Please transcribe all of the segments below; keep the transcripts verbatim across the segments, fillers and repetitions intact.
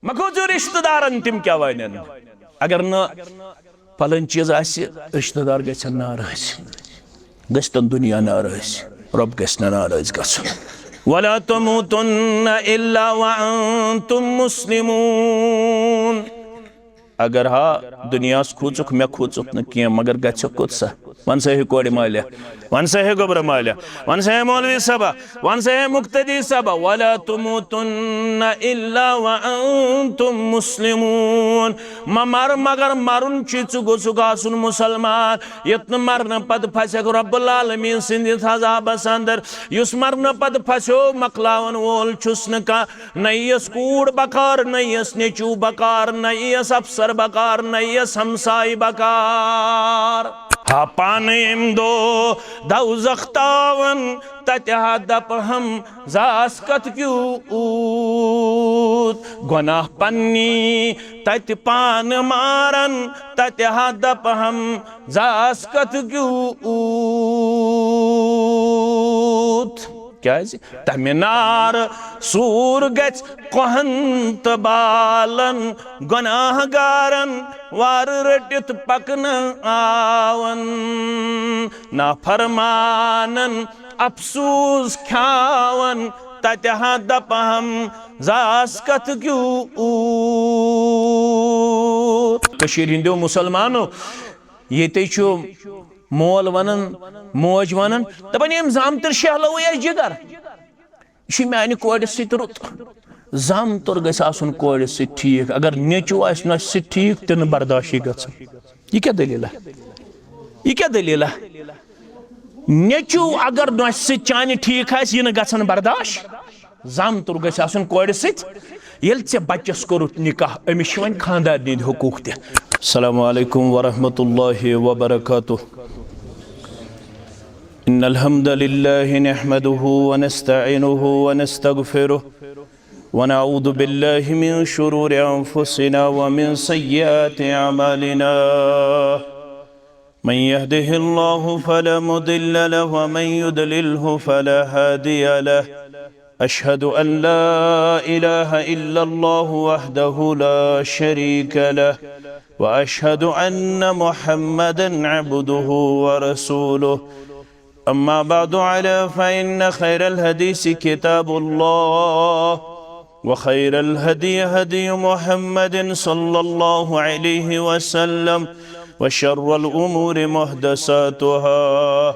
مہ کھوژِو رشتہٕ دارن، تِم کیٛاہ ونن۔ اگر نہٕ پلٲنۍ چیٖز آسہِ، رشتہٕ دار گژھن ناراض، گژھِ تن دُنیا ناراض، رۄب گژھِ نہٕ ناراض گژھُن۔ ولا تموتن الا وانتم مسلمون۔ اگر ہا دُنیاہس کھوژُکھ، مےٚ کھوژُکھ نہٕ کینٛہہ، مگر گژھکھ کوٚت سا؟ ون سا ہے کورِ مالہِ، ون سا ہے گوٚبرٕ مالہِ، ون سا ہے مولوی صٲبہ، ون سا ہے مقتدی صٲبہ، ولا تموتن الا وانتم مسلمون۔ مہ مر، مگر مرُن چھُے ژٕ، گوٚژھُکھ آسُن مُسلمان۔ یوٚت نہٕ مرنہٕ پتہٕ پھسکھ رب العالمین سٕنٛدِس عذابس اندر۔ یُس مرنہٕ پتہٕ پھسیو، مۄکلاون وول چھُس نہٕ کانٛہہ۔ نہ یِیَس کوٗر بکار، نہ یِیَس نیٚچوٗ بکار، نہ یِیَس افسر بکار، نہ یِیَس ہمساے بکار۔ ہا پانہٕ ییٚمہِ دۄہ دوزخ تاون، تتہِ ہا دپہٕ ہم زاس کتھ کیوٗت۔ گۄناہ پننی تتہِ پانہٕ مارن، تتہِ ہا دپہٕ ہم زاس کتھ کیوٗت۔ کیازِ؟ تمہِ نار سوٗر گژھِ کوہن تہٕ بالن، گۄناہ گارن وارٕ رٔٹِتھ پکنہٕ آون۔ نافرمانن افسوٗس کھیاون، تتہِ ہا دپہٕ ہم زاس کتھ کیوٗت۔ کٔشیٖرِ ہٕنٛدیو مُسلمانو، ییٚتہِ چھُ مول ونان، موج ونان، دپان، "یِم زامتٕرۍ شہلوٕے اَسہِ جگر۔ یہِ چھُ میانہِ کورِ سۭتۍ رُت۔ زامتُر گژھِ آسُن کورِ سۭتۍ ٹھیٖک۔ اگر نیٚچوٗ آسہِ نۄشہِ سۭتۍ ٹھیٖک، تہِ نہٕ برداشٕے گژھان۔" یہِ کیٛاہ دٔلیٖلہ؟ یہِ کیٛاہ دٔلیٖلہ؟ نیٚچوٗ اگر نۄشہِ سۭتۍ چانہِ ٹھیٖک آسہِ، یہِ نہٕ گژھان برداش۔ زامتُر گژھِ آسُن کورِ سۭتۍ۔ ییٚلہِ ژےٚ بچس کوٚرُتھ نکاح، أمِس چھِ وۄنۍ خانٛدارنہِ ہٕنٛدۍ حقوٗق تہِ۔ السلام علیکم ورحمۃ اللہ وبرکاتہ۔ ان الحمد لله نحمده ونستعينه ونستغفره ونعوذ بالله من شرور انفسنا ومن سيئات اعمالنا۔ من يهده الله فلا مضل له ومن يضلله فلا هادي له۔ أشهد أن لا إله إلا الله وحده لا شريك له، وأشهد أن محمدا عبده ورسوله۔ أما بعد، ألا فإن خير الحديث كتاب الله، وخير الهدي هدي محمد صلى الله عليه وسلم، وشر الأمور محدثاتها،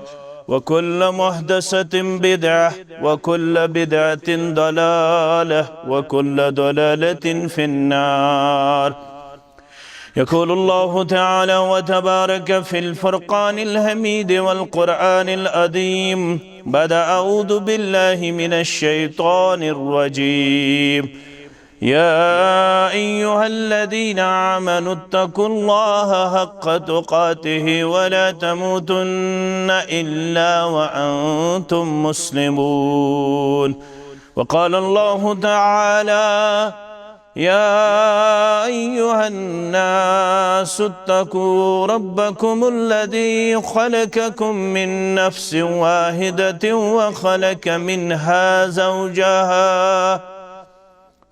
وكل محدثة بدعة، وكل بدعة ضلالة، وكل ضلالة في النار۔ يقول الله تعالى وتبارك في الفرقان الحميد والقرآن العظيم بعد أعوذ بالله من الشيطان الرجيم: يا أيها الذين آمنوا اتقوا الله حق تقاته ولا تموتن إلا وأنتم مسلمون. وقال الله تعالى: يا أيها الناس اتقوا ربكم الذي خلقكم من نفس واحدة وخلق منها زوجها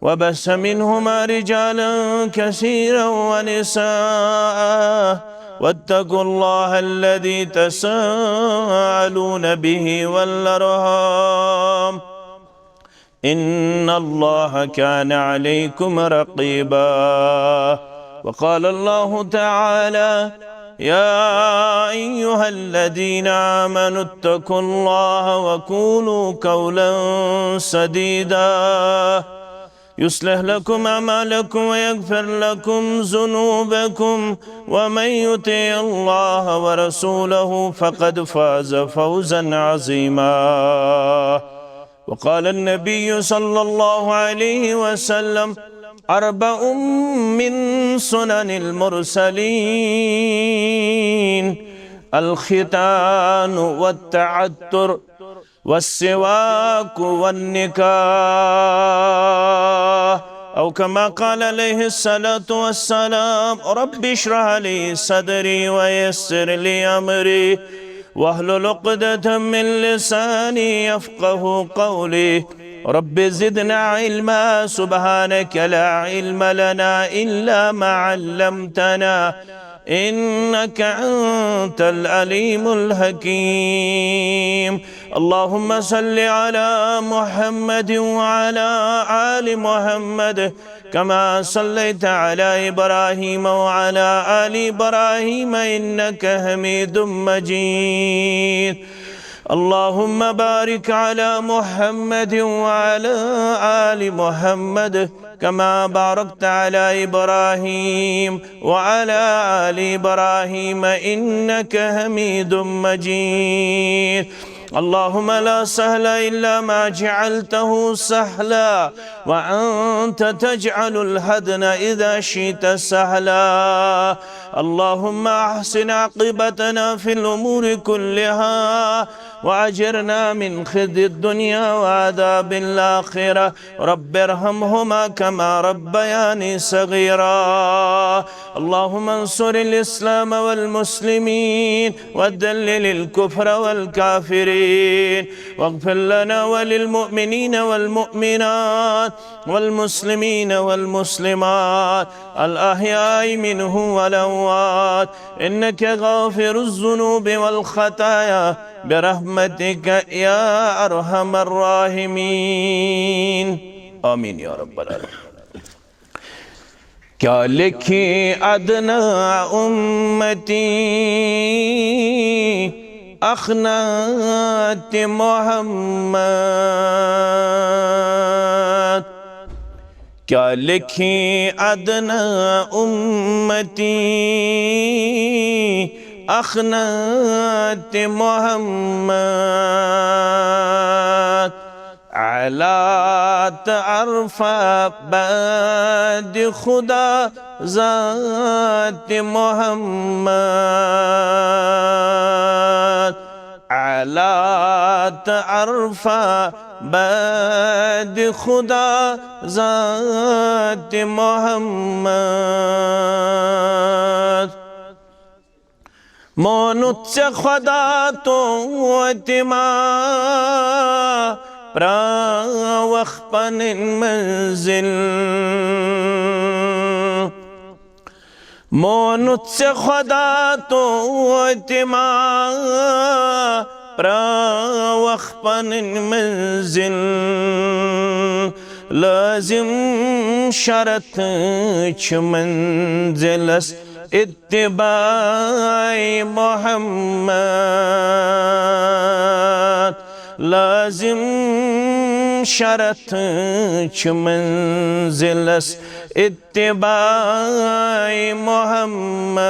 وبث منهما رجالا كثيرا ونساء، واتقوا الله الذي تساءلون به والأرحام، إن الله كان عليكم رقيبا. وقال الله تعالى: يا أيها الذين آمنوا اتقوا الله وقولوا قولا سديدا يصلح لكم أعمالكم ويغفر لكم ذنوبكم، ومن يطع الله ورسوله فقد فاز فوزا عظيما. وقال النبي صلى الله عليه وسلم: أربع من سنن المرسلين: الختان والتعطر والسواك والنكاح، أو كما قال عليه الصلاة والسلام: رب اشرح لي صدري ويسر لي أمري واحلل عقدة من لساني يفقه قولي. رب زدنا علما. سبحانك لا علم لنا إلا ما علمتنا إنك أنت العليم الحكيم. اللهم صل على محمد وعلى آل محمد كما صليت على إبراهيم وعلى آل إبراهيم إنك حميد مجيد. اللهم بارك على محمد وعلى آل محمد كما باركت على إبراهيم وعلى آل إبراهيم إنك حميد مجيد. اللهم لا سهل إلا ما جعلته سهلا وأنت تجعل الحزن إذا شئت سهلا. اللهم أحسن عاقبتنا في الأمور كلها وأجرنا من خزي الدنيا وعذاب الآخرة. رب ارحمهما كما ربياني صغيرا. اللهم انصر الإسلام والمسلمين وذلل الكفر والكافرين، واغفر لنا وللمؤمنين والمؤمنات والمسلمين والمسلمات الأحياء منهم والأموات، إنك غافر الذنوب والخطايا برحمتك يا أرحم الراحمين. آمين يا رب العالمين. کیا لیکھی ادنیٰ امتی اخناتِ محمد؟ کیا لیکھی ادنیٰ امتی اخناتِ محمد؟ الا تعرف بعد خدا ذاتِ محمد، الا تعرف بعد خدا ذاتِ محمد۔ مونُتھ ژےٚ خۄدا توتہِ ما پرٛاوَکھ پنٕنۍ منزل۔ مونُتھ ژےٚ خۄدا توتہِ ما پرٛاوَکھ پنٕنۍ منزل۔ لٲزِم شرط چھِ منزلس اتباعِ محمد۔ لٲزِم شرط چھِ منزلس اتباعِ محمد۔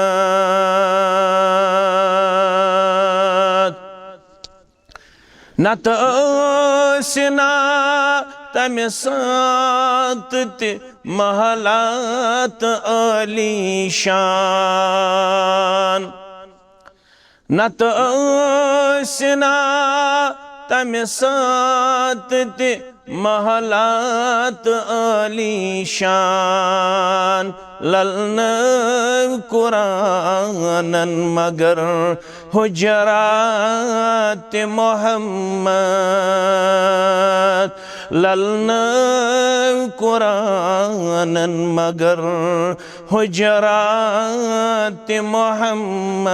نتہٕ ٲسۍ نا تمہِ ساتہٕ تہِ محلات عٲلی شان۔ نتہٕ ٲسۍ نا تمہِ ساتہٕ تہِ محلات عٲلی شان۔ للنٲوۍ قرآنن مگر حجراتِ محمد۔ للنٲوۍ قرآنن مگر حجراتِ محمد۔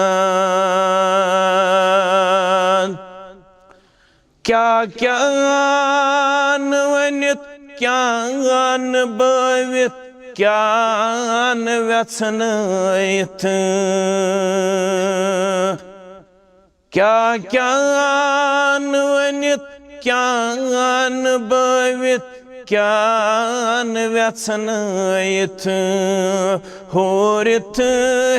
کیٛاہ کیٛاہ نہٕ ؤنِتھ، کیٛاہ نہٕ بٲوِتھ، کیٛاہ نہٕ وٮ۪ژھنٲیِتھ۔ کیٛاہ کیٛاہ نہٕ ؤنِتھ، کیٛاہ نہٕ بٲوِتھ، کیٛاہ نہٕ وٮ۪ژھنٲیِتھ۔ ہورِتھ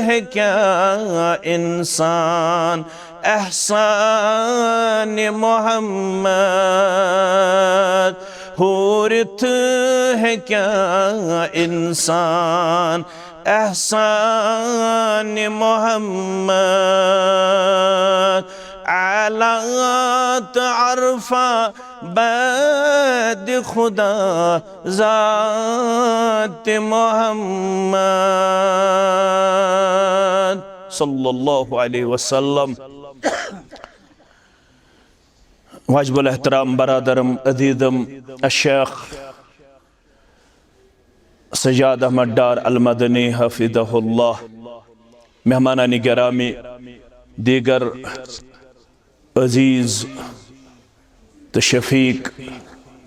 ہیٚکیٛاہ اِنسان احسانِ محمد؟ ہورِتھ ہیٚکیٛاہ اِنسان احسانِ محمد؟ الا تعرف بعد خدا ذاتِ محمد صلی اللہ علیہ وسلم۔ واجب الاحترام برادرم عزیزم الشیخ سجاد احمد ڈار المدنی حفظہ اللہ، مہمانان گرامی، دیگر عزیز تہٕ شفیق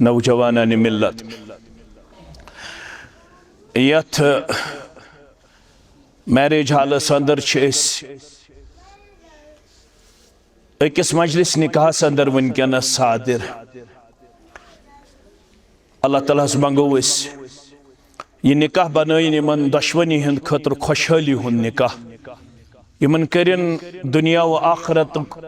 نوجوانان ملت، یتھ میریج ہالس اندر چھِ أسۍ أکِس مجلس نکاحس اندر وٕنکیٚنس حاضر۔ اللہ تعالیٰ ہس منگو أسۍ، یہِ نکاح بنٲیِن یِمن دۄشوٕنی ہٕنٛد خٲطرٕ خۄشحٲلی ہُنٛد نکاح۔ یِمن کٔرِن دُنیا و آخرتُک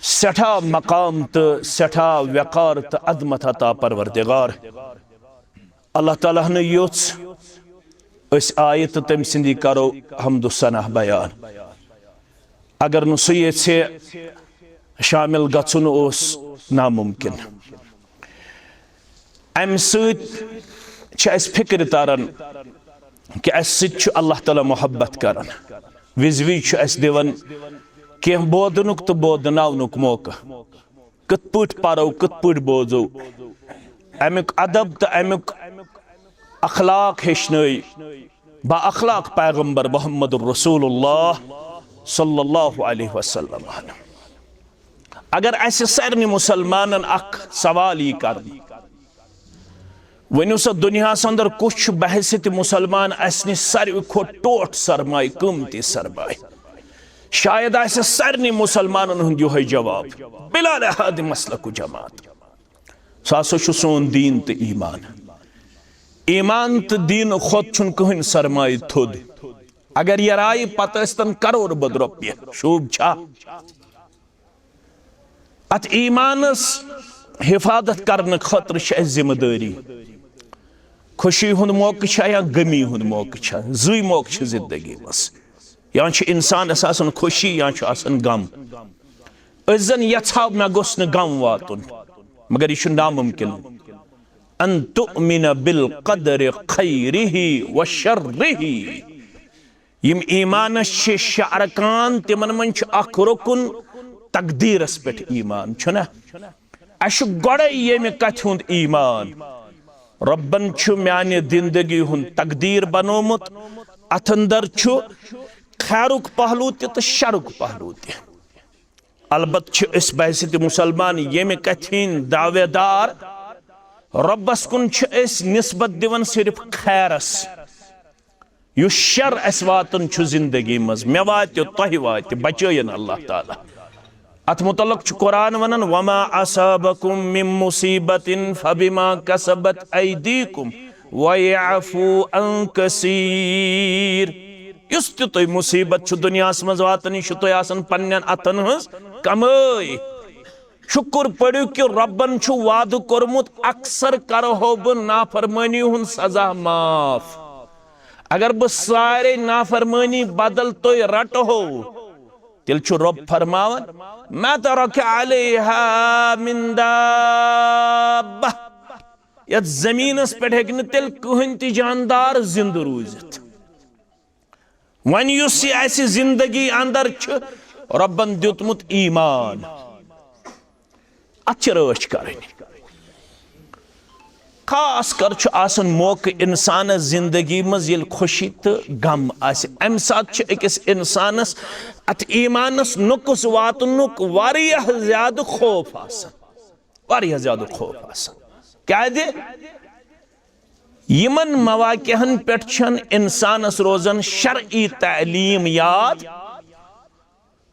سٮ۪ٹھاہ مقام تہٕ سٮ۪ٹھاہ وقار تہٕ عظمت عطا پروردگار۔ اللہ تعالیٰ ہن یوٚژھ أسۍ آیہِ تہٕ تٔمۍ سٕنٛدی کرو حمد و ثنا بیان۔ اگر نہٕ سُہ یژھِ شامل گژھُن، اوس ناممکن۔ امہِ سۭتۍ چھِ اسہِ فکرِ تران کہِ اسہِ سۭتۍ چھُ اللہ تعالیٰ محبت کران۔ وِزِ وِزِ چھُ اسہِ دِوان کینٛہہ بوزنُک تہٕ بوزناونُک موقعہٕ۔ کِتھ پٲٹھۍ پرو، کِتھ پٲٹھۍ بوزو، امیُک ادب تہٕ امیُک اخلاق ہیٚچھنٲے با اخلاق پیغمبر محمد رسول اللہ صلی اللہ علیہ وسلم۔ اگر اسہِ سارنٕے مسلمانن اکھ سوال یی کرنہٕ، ؤنِو سا، دُنیاہس اندر کُس چھُ بحیثیت مسلمان اسہِ نِش ساروی کھۄتہٕ ٹوٹھ سرمایہِ، قۭمتی سرمایہِ؟ شاید آسہِ سارنٕے مسلمانن ہُنٛد یِہوٚے جواب، بلا لحاظ مسلک و جماعت۔ سُہ ہسا چھُ سون دیٖن تہٕ ایمان۔ ایمان تہٕ دیٖنہٕ کھۄتہٕ چھُنہٕ کٕہٕنۍ سرمایہِ تھوٚد۔ اگر یہِ رایہِ پتہٕ ٲسۍتن کرور بد رۄپیہِ، شوٗب چھا؟ اتھ ایمانس حفاظت کرنہٕ خٲطرٕ چھِ اسہِ ذمہٕ دٲری۔ خوشی ہُنٛد موقعہٕ چھا یا غمی ہُنٛد موقعہٕ چھا، زٕے موقعہٕ چھِ زندگی منٛز۔ یا چھُ انسانس آسان خوشی یا چھُ آسان غم۔ أسۍ زن یژھو مےٚ گوٚژھ نہٕ غم واتُن، مگر یہِ چھُ ناممکن۔ ان تؤمن بالقدر خیرہ و شرہ۔ یِم ایمانس چھِ شےٚ ارکان، تِمن منٛز چھُ اکھ رُکُن تقدیرس پٮ۪ٹھ ایمان، چھُنہ؟ اسہِ چھُ گۄڈے ییٚمہِ کتھِ ہُنٛد ایمان، رۄبن چھُ میانہِ زندگی ہُنٛد تقدیر بنومُت، اتھ اندر چھُ خیرُک پہلو تہِ تہٕ شرُک پہلو تہِ۔ البتہ چھِ أسۍ بحیثیت مسلمان ییٚمہِ کتھِ ہٕنٛدۍ دعوے دار، رۄبس کُن چھِ أسۍ نسبت دِوان صرف خیرس۔ یُس شر اسہِ واتان چھُ زندگی منٛز، مےٚ واتہِ، تۄہہِ واتہِ، بچٲیِن اللہ تعالیٰ۔ اتھ متعلق چھُ قرآن ونان، وما اصابکم من مصیبۃ فبما کسبت ایدیکم ویعفو عن کثیر۔ یُس تہِ تۄہہِ مصیبت چھُ دُنیاہس منٛز واتان، یہِ چھُ تۄہہِ آسان پننٮ۪ن اتھن ہٕنٛز کمٲے۔ شُکُر پٔرِو کہِ رۄبن چھُ وعدٕ کوٚرمُت، اکثر کرہو بہٕ نافرمٲنی ہُنٛد سزا معاف۔ اگر بہٕ سارے نافرمٲنی بدل تُہۍ رٹہو، تیٚلہِ چھُ رۄب فرماوان، ما ترک علیہا من دابہ۔ یتھ زمینس پٮ۪ٹھ ہیٚکہِ نہٕ تیٚلہِ کٕہٕنۍ تہِ جاندار زندٕ روٗزِتھ۔ وۄنۍ یُس یہِ اسہِ زندگی اندر چھُ، رۄبن دیُتمُت ایمان، اتھ چھِ رٲچھ کرٕنۍ۔ خاص کر چھُ آسان موقعہٕ انسانس زندگی منٛز، ییٚلہِ خوشی تہٕ غم آسہِ، امہِ ساتہٕ چھُ أکِس انسانس اتھ ایمانس نقص واتنُک واریاہ زیادٕ خوف آسان، واریاہ زیادٕ خوف آسان۔ کیازِ؟ یِمن مواقعن پٮ۪ٹھ چھَنہٕ انسانس روزان شرعی تعلیٖم یاد۔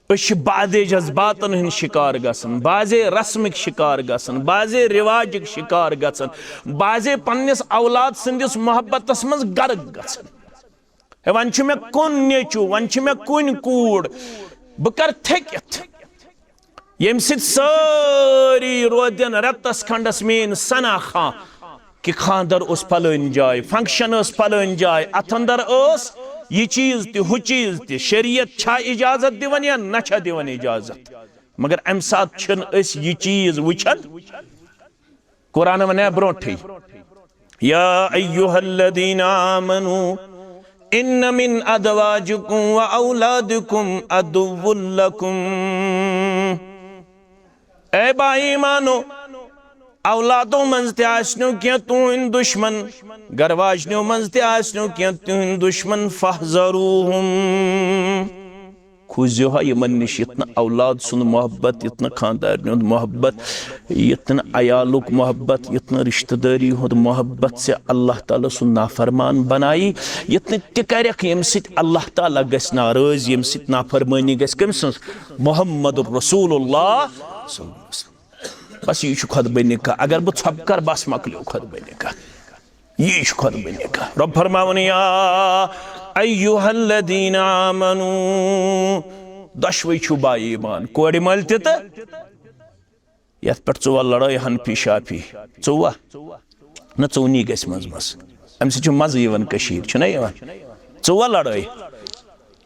أسۍ چھِ بعضے جذباتن ہٕنٛدۍ شکار گژھان، بعضے رسمٕکۍ شکار گژھان، بعضے رواجٕکۍ شکار گژھان، بعضے پننِس اولاد سٕنٛدِس محبتس منٛز غرق گژھان۔ ہے، وۄنۍ چھُ مےٚ کُن نیٚچوٗ، وۄنۍ چھِ مےٚ کُنۍ کوٗر، بہٕ کر تھٔکِتھ؟ ییٚمہِ سۭتۍ سٲری روزن رٮ۪تس کھنڈس میٲنۍ ثنا خاں کہِ خاندر اوس پھلٲنۍ جاے، function ٲس پھلٲنۍ جاے، اتھ اندر ٲس یہِ چیٖز تہِ، ہُہ چیٖز تہِ۔ شریعت چھا اجازت دِوان یا نہ چھا دِوان اجازت؟ مگر امہِ ساتہٕ چھِنہٕ أسۍ یہِ چیٖز وٕچھان۔ قرآن ونیا برونٹھٕے، یا ایھا الذین آمنوا ان من ازواجکم و اولادکم عدوا لکم۔ اے با ایمانو، اولادو منٛز تہِ آسنو کینٛہہ تُہٕنٛدۍ دُشمن، گرٕ واجنیو منٛز تہِ آسنو کینٛہہ تُہٕنٛدۍ دُشمن، فاحذروہم، کھوٗژِو ہا یِمن نِش، یُتھ نہٕ اولاد سُنٛد محبت، یُتھ نہٕ خاندارنہِ ہُنٛد محبت، یُتھ نہٕ عیالُک محبت، یُتھ نہٕ رشتہٕ دٲری ہُنٛد محبت ژےٚ اللہ تعالیٰ سُنٛد نافرمان بنایی، یُتھ نہٕ تہِ کرکھ ییٚمہِ سۭتۍ اللہ تعالیٰ گژھِ ناراض، ییٚمہِ سۭتۍ نافرمٲنی گژھِ۔ کٔمۍ سٕنٛز؟ محمد رسول اللہ صلی اللہ علیہ وسلم۔ بس یہِ چھُ خطبہ نکاح۔ اگر بہٕ ژھۄپہٕ کرٕ، بس مۄکلیو خطبہ نکاح۔ یہِ چھُ خطبہ نکاح۔ رۄب فرماوان، یا ایھا الذین آمنو، دۄشوے چھِو با ایمان، کورِ مٲلۍ تہِ تہٕ یتھ پٮ۪ٹھ ژٕ وَ لڑٲے حنفی شافی، ژٕ وَ نہ، ژوٗنی گژھِ منٛز منٛز۔ امہِ سۭتۍ چھُ مزٕ یِوان کٔشیٖرِ، چھُنہ یِوان؟ ژٕ وَ لڑٲے۔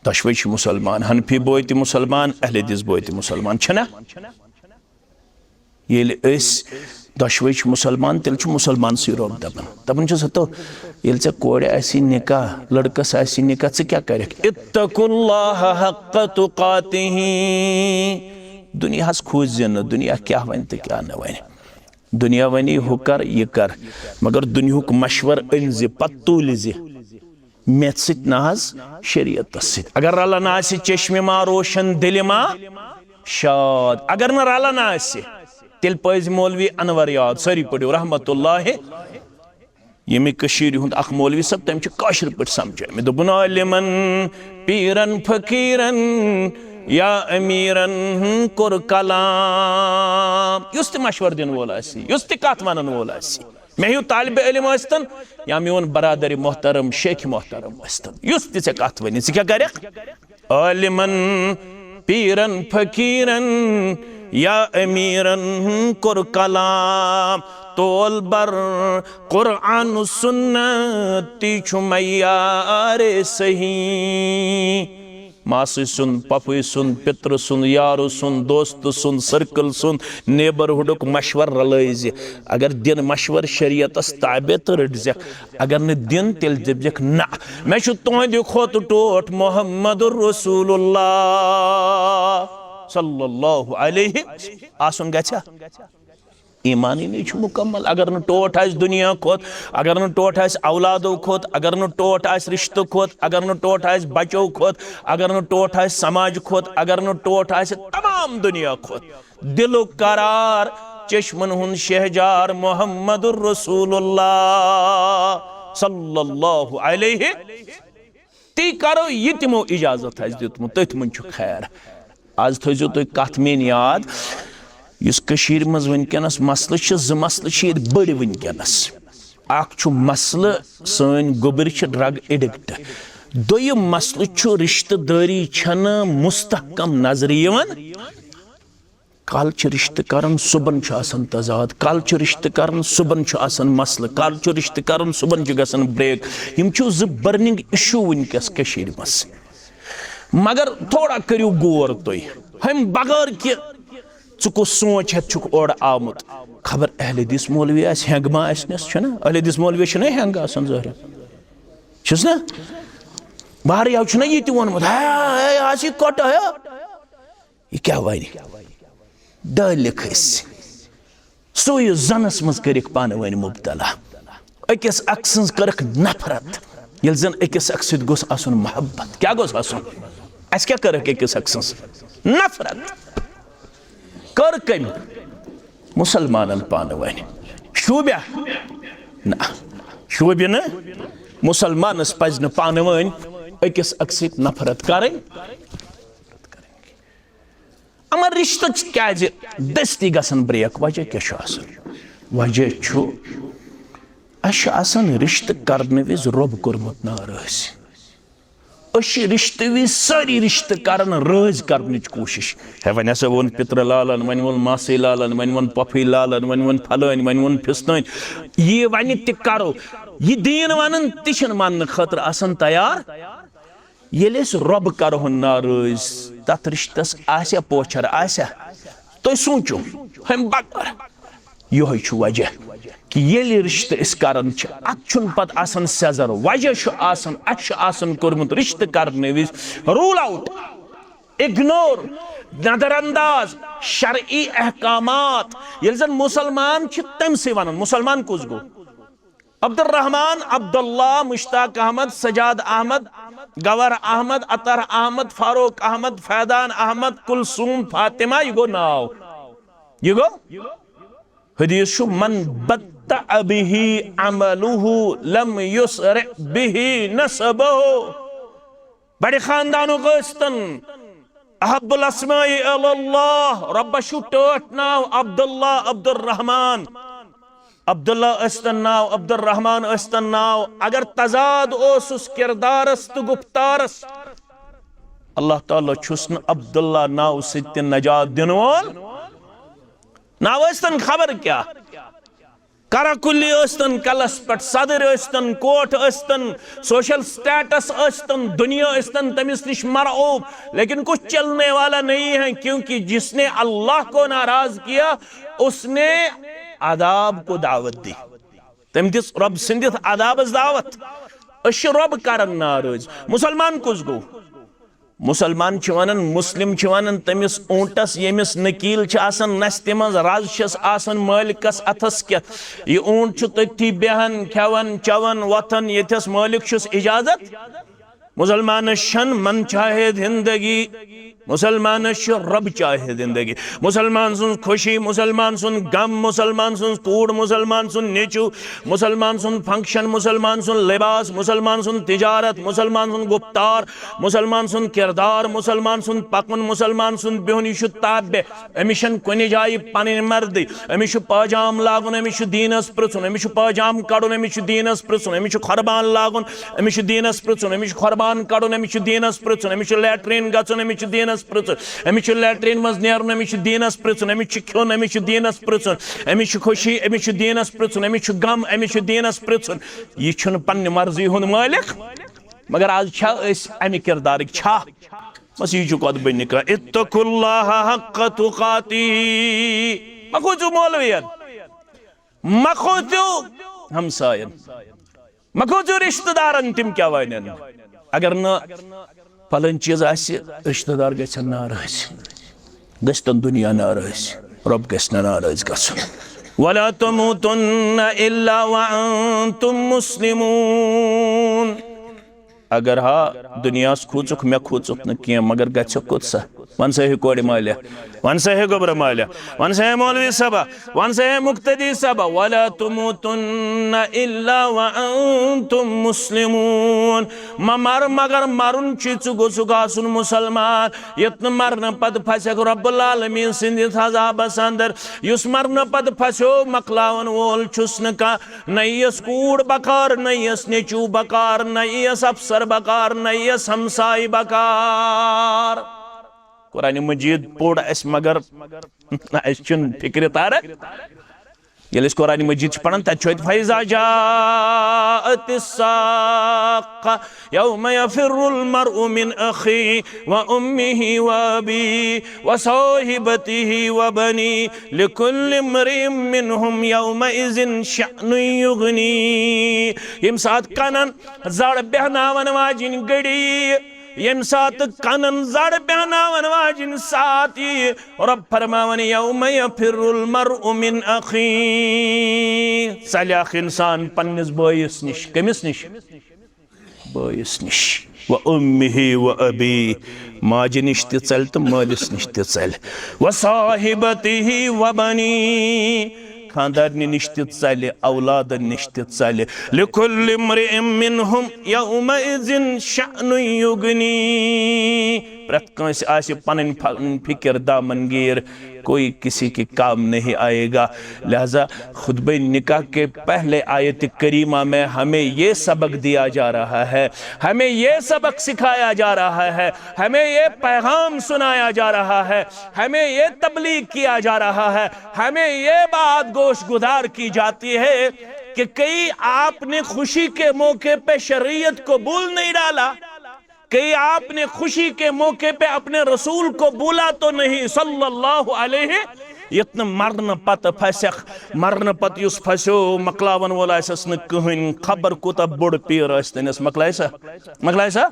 دۄشوے چھِ مُسلمان، حنفی بوے تہِ مُسلمان، اہل حدیث بوے تہِ مُسلمان، چھِنہ؟ ییٚلہِ أسۍ دۄشوے چھِ مُسلمان، تیٚلہِ چھُ مُسلمان سٕے رۄب دَپان۔ دَپان چھُس، ہتو، ییٚلہِ ژےٚ کورِ آسی نکاح، لڑکس آسی نکاح، ژٕ کیٛاہ کرکھ؟ اتقوا اللہ حق تقاتہ۔ دُنیاہس کھوٗژ زِ نہٕ، دُنیا کیٛاہ وَنہِ تہٕ کیٛاہ نہٕ وَنہِ۔ دُنیا وَنی، ہُہ کر، یہِ کر، مگر دُنیہُک مشور أنۍ زِ، پتہٕ تُلۍ زِ۔ مےٚ سۭتۍ نہ حظ، شریعتس سۭتۍ۔ اگر رلان آسہِ چشمہِ ما روشن، دِلہِ ما شاد۔ اگر نہٕ رلان آسہِ، تیٚلہِ پٔزۍ مولوی انور یاد۔ سٲری پٔرِو رحمت اللہ۔ ییٚمہِ کٔشیٖرِ ہُنٛد اکھ مولوی صٲب، تٔمۍ چھُ کٲشِر پٲٹھۍ سمجھٲومٕتۍ۔ دوٚپُن، عالمن پیرن فقیرن یا امیرن کوٚر کلام۔ یُس تہِ مشور دِنہٕ وول آسہِ، یُس تہِ کتھ ونن وول آسہِ، مےٚ ہیوٗ طالبِ علم ٲسۍتن یا میون برادر محترم، شیخ محترم ٲسۍتن، یُس تہِ ژےٚ کتھ ونہِ، ژٕ کیٛاہ کرکھ؟ عالمن، پیرن، فقیرن یا امیرن کوٚر کلام، تول بر قرآن و سنت، تی چھُ معیار صحیح۔ ماسہِ سُنٛد، پۄپھٕ سُنٛد، پِترٕ سُنٛد، یارٕ سُنٛد، دوستہٕ سُنٛد، سرکل سُنٛد، نیبرہُڈُک مشور رلٲوۍ زِ۔ اگر دِن مشور شریعتس تابع تہٕ رٔٹۍ زٮ۪کھ، اگر نہٕ دِن تیٚلہِ دٔپۍ زٮ۪کھ نہ۔ مےٚ چھُ تُہنٛدِ کھۄتہٕ ٹوٹھ محمد رسول اللہ صلی اللہ علیہ آسُن گژھِ۔ ایمانٕے نَے چھُ مُکمل۔ اگر نہٕ ٹوٹھ آسہِ دُنیا کھۄت، اگر نہٕ ٹوٹھ آسہِ اولادو کھۄت، اگر نہٕ ٹوٹھ آسہِ رِشتہٕ کھۄت، اگر نہٕ ٹوٹھ آسہِ بَچو کھۄت، اگر نہٕ ٹوٹھ آسہِ سماج کھۄت، اگر نہٕ ٹوٹھ آسہِ تمام دُنیا کھۄت، دِلُک قرار، چشمن ہُنٛد شہجار محمد رسول اللہ صلی اللہ علیہ۔ تی کرو، یہِ تِمو اجازت آسہِ دیُتمُت، تٔتھۍ منٛز چھُ خیر۔ آز تھٲیزیو تُہۍ کتھ میٲنۍ یاد، یُس کٔشیٖرِ منٛز وٕنکیٚنس مسلہٕ چھِ، زٕ مسلہٕ چھِ ییٚتہِ بٔڑۍ وٕنکیٚنس۔ اکھ چھُ مسلہٕ، سٲنۍ گوٚبٕرۍ چھِ ڈرگ ایڈکٹ۔ دوٚیِم مسلہٕ چھُ رشتہٕ دٲری چھنہٕ مستحکم نظرِ یِوان۔ کالہٕ چھِ رشتہٕ کران، صبحن چھُ آسان تضاد، کالہٕ چھِ رشتہٕ کران، صبحن چھُ آسان مسلہٕ، کالہٕ چھِ رشتہٕ کران، صبحن چھِ گژھان بریک۔ یِم چھِ زٕ برننگ ایشو وٕنکیٚس کٔشیٖرِ منٛز۔ مگر تھوڑا کٔرِو غور تُہۍ، ہُمہِ بغٲر کہِ ژٕ کُس سونچ ہٮ۪تھ چھُکھ اورٕ آمُت۔ خبر اہل حدیث مولوی آسہِ ہٮ۪نٛگ ما آسہِ نس، چھُنہ؟ اہل حدیث مولوی چھُنہ ہٮ۪نٛگ آسان ظٲہِر؟ چھُس نہ؟ بہر یَوٕ چھُنہ یہِ تہِ ووٚنمُت، ہے، ہے، آسہِ یہِ کۄٹہٕ، ہے۔ یہِ کیٛاہ وَنہِ؟ دٲلِکھ أسۍ۔ سُے یُس زَنَس منٛز کٔرِکھ پانہٕ ؤنۍ مُبتلا۔ أکِس اکھ سٕنٛز کٔرٕکھ نفرت، ییٚلہِ زَن أکِس اکھ سۭتۍ گوٚژھ آسُن محبت۔ کیٛاہ گوٚژھ آسُن؟ اَسہِ کیٛاہ کٔرٕکھ أکِس اکھ سٕنٛز؟ نفرت۔ کٔر کٔمۍ؟ مُسلمانَن پانہٕ ؤنۍ۔ شوٗبیٛا؟ نہ، شوٗبہِ نہٕ۔ مُسلمانَس پَزِ نہٕ پانہٕ ؤنۍ أکِس اکھ سۭتۍ نفرت کَرٕنۍ۔ اما رشتہٕ کیازِ دستی گژھن بریک؟ وجہ کیٛاہ چھُ آسان؟ وجہ چھُ، اَسہِ چھُ آسان رشتہٕ کرنہٕ وِزِ رۄب کوٚرمُت ناراض۔ أسۍ چھِ رشتہٕ وِزِ سٲری رشتہٕ کران رٲضۍ کرنٕچ کوٗشش۔ ہے، وۄنۍ ہسا ووٚن پِترٕ لالن، وۄنۍ ووٚن ماسٕے لالن، وۄنۍ ووٚن پۄپھٕے لالن، وۄنۍ ووٚن پھلٲنۍ، وۄنۍ ووٚن پھِستٲنۍ۔ یہِ وۄنۍ تہِ کرو، یہِ دیٖن ونان تہِ چھِنہٕ ماننہٕ خٲطرٕ آسان تیار۔ ییٚلہِ أسۍ رۄب کرہون ناراض، تتھ رشتس آسیا پوچھر؟ آسیا؟ تُہۍ سوٗنچِو، ہُمہِ بغٲر۔ یِہوٚے چھُ وجہ کہِ ییٚلہِ رشتہٕ أسۍ کران چھِ، اتھ چھُنہٕ پتہٕ آسان سیزر۔ وجہ چھُ آسان، اسہِ چھُ آسان کوٚرمُت رشتہٕ کرنہٕ وِزِ rule out، ignore۔ نظر انداز شرعی احکامات، ییٚلہِ زن مسلمان چھِ تٔمۍ سٕے ونان، مسلمان کُس گوٚو؟ عبدالرحمان، عبداللہ، مشتاق احمد، سجاد احمد، گوہر احمد، اطہر احمد، فاروق احمد، فیضان احمد، کلثوم، فاطمہ، یہِ گوٚو ناو۔ یہِ گوٚو؟ حدیث چھُ، "من بطأ به عمله لم يسرع به نسبه۔" بڑِ خاندانُک ٲسۍتن، احب الاسماء الی اللہ، رۄبس چھُ ٹٲٹھ ناو عبداللہ، عبدالرحمان۔ عبداللہ ٲسۍتن ناو، عبدالرحمان ٲسۍتن ناو، اگر تضاد اوسُس کردارس تہٕ گفتارس، اللہ تعالیٰ چھُس نہٕ عبداللہ ناو سۭتۍ تہِ نجات دِنہٕ وول۔ ناو ٲسۍتن خبر کیٛاہ، کرا کلی ٲسۍتن، کلس پٮ۪ٹھ صدٕرۍ ٲسۍتن، کوٹھ ٲسۍتن، سوشل سٹیٹس ٲسۍتن، دنیا ٲسۍتن تٔمِس نِش مرعوب، لیکن کچھ چلنے والا نہیں ہے، کیونکہ جس نے اللہ کو ناراض کیا، اس نے عذاب کو دعوت دی۔ تٔمۍ دِژ رۄب سٕنٛدِس عذابس دعوت۔ أسۍ چھِ رۄب کران ناراض۔ مسلمان کُس گوٚو؟ مسلمان چھِ ونان، مسلم چھِ ونان تٔمِس اوٗنٹس، ییٚمِس نکیٖل چھِ آسان نستہِ منٛز، رز چھس آسان مٲلکس اتھس کٮ۪تھ۔ یہِ اوٗنٹ چھُ تٔتھی بیہان، کھٮ۪وان، چٮ۪وان، وۄتھان، ییٚتھس مٲلک چھُس اجازت۔ مسلمانس چھن من چاہے زندگی، مسلمانس چھِ رب چاہے زندگی۔ مسلمان سٕنٛز خوشی، مسلمان سُنٛد غم، مسلمان سٕنٛز کوٗر، مسلمان سُنٛد نیٚچو، مسلمان سُنٛد فنکشن، مسلمان سُنٛد لباس، مسلمان سُنٛد تجارت، مسلمان سُنٛد گفتار، مسلمان سُنٛد کردار، مسلمان سُنٛد پکُن، مسلمان سُنٛد بِہُن، یہِ چھُ تابع۔ أمِس چھَنہٕ کُنہِ جایہِ پنٕنۍ مرضی۔ أمِس چھُ پٲجام لاگُن، أمِس چھُ دیٖنَس پرٛژھُن، أمِس چھُ پٲجام کڑُن، أمِس چھُ دیٖنَس پرٛژھُن، أمِس چھُ قۄربان لاگُن، أمِس چھُ دیٖنَس پرٛژھُن، أمِس چھُ قۄربان کڑُن، أمِس چھُ دیٖنَس پرٛژھُن، أمِس چھُ لیٹرین گژھُن، أمِس چھُ دیٖنَس پرٛژھُن، أمِس چھُ لیٹرین منٛز نیرُن، أمِس چھُ دیٖنَس پرٛژھُن، أمِس چھُ کھیوٚن، أمِس چھُ دیٖنَس پرٛژھُن، أمِس چھُ خوشی، أمِس چھُ دیٖنَس پرٛژھُن، أمِس چھُ غم، أمِس چھُ دیٖنَس پرٛژھُن۔ یہِ چھُنہٕ پننہِ مرضی ہُنٛد مٲلِک، مگر آز چھا أسۍ اَمہِ کِردارٕکۍ چھا؟ بس یہِ چھُ خطبہ نکاح۔ اتقوا اللہ حق تقاتی۔ مہ کھوژِو مولوین، مہ کھوژِو ہمساین، مہ کھوژِو رشتہ دارن، تِم کیٛاہ ونن۔ اگر نہٕ پلٲنۍ چیٖز آسہِ، رشتہ دار گژھن ناراض، گژھِ تن دنیا ناراض، رب گژھِ نہٕ ناراض گژھُن۔ ولا تموتن الا وانتم مسلمون۔ اگر ہا دنیاہس کھوژُکھ، مےٚ کھوژُکھ نہٕ کینٛہہ، مگر گژھِ کوٚت سا؟ ون سا ہے کورِ مالیا، ون سا ہے گوٚبرٕ مالیا، ون سا ہے مولوی صٲبا، ون سا ہے مقتدی صٲبا، ولا تموتن الا وانتم مسلمون۔ مہ مر مگر مرُن چھُے ژٕ، گوٚژھُکھ آسُن مسلمان۔ یوٚت نہٕ مرنہٕ پتہٕ پھسکھ رب العالمین سٕنٛدِس عذابس اندر۔ یُس مرنہٕ پتہٕ پھسیو، مۄکلاون وول چھُس نہٕ کانٛہہ۔ نہ یِیَس کوٗر بکار، نہ یِیَس نیٚچوٗ بکار، نہ یِیَس افسر بکار، نہ یِیَس ہمساے بکار۔ قرآن مجید پوٚر اَسہِ، مگر اَسہِ چھُنہٕ فکرِ تران۔ ییٚلہِ أسۍ قرآن مجید چھِ پران، تَتہِ چھُ اَتہِ فَإِذَا جَاءَتِ السَّاقَّةُ يَوْمَ يَفِرُّ الْمَرْءُ مِنْ أَخِيهِ وَأُمِّهِ وَأَبِيهِ وَصَاحِبَتِهِ وَبَنِيهِ لِكُلِّ امْرِئٍ مِنْهُمْ يَوْمَئِذٍ شَأْنٌ يُغْنِيهِ۔ ییٚمہِ ساتہٕ کَنَن زَر بیٚہناوَن واجِنۍ گٔڑی، ییٚمہِ ساتہٕ کَنَن زَر بیٚہناوَن واجِنۍ ساتھ یی، رۄب فرماوَن، يَوْمَ يَفِرُّ الْمَرْءُ مِنْ أَخِيهِ۔ ژَلہِ اَکھ اِنسان پنٛنِس بٲیِس نِش۔ کٔمِس نِش؟ بٲیِس نِش۔ وَأُمِّهِ وَأَبِيهِ، ماجہِ نِش تہِ ژَلہِ تہٕ مٲلِس نِش تہِ ژَلہِ۔ وَصَاحِبَتِهِ وَبَنِيهِ، خاندارنہِ نِش تہِ ژَلہِ، اولادن نِش تہِ ژَلہِ۔ لِكُلِّ امْرِئٍ مِنْهُمْ يَوْمَئِذٍ شَأْنٌ يُغْنِيهِ۔ پرٛٮ۪تھ کٲنٛسہِ آسہِ پنٕنۍ ف-، فکر دامنگیر، کوئی کسی کے کام نہیں آئے گا۔ لہذا خطبہ نکاح کے پہلے آیت کریمہ میں ہمیں یہ سبق دیا جا رہا ہے، ہمیں یہ سبق سکھایا جا رہا ہے، ہمیں یہ پیغام سنایا جا رہا ہے، ہمیں یہ تبلیغ کیا جا رہا ہے، ہمیں یہ بات گوش گدار کی جاتی ہے کہ کئی آپ نے خوشی کے موقع پہ شریعت قبول نہیں ڈالا، کہیں آپ نے خوشی کے موقع پہ اپنے رسول کو بولا تو نہیں، صلی اللہ علیہ۔ یتھ نہٕ مرنہٕ پتہٕ پھسکھ، مرنہٕ پتہٕ یُس پھسیو، مۄکلاون وول آسٮ۪س نہٕ کٕہٕنۍ، خبر کوٗتاہ بوٚڑ پیٖر ٲسۍ تٔمِس۔ مۄکلایہِ سا؟ مۄکلایہِ سا؟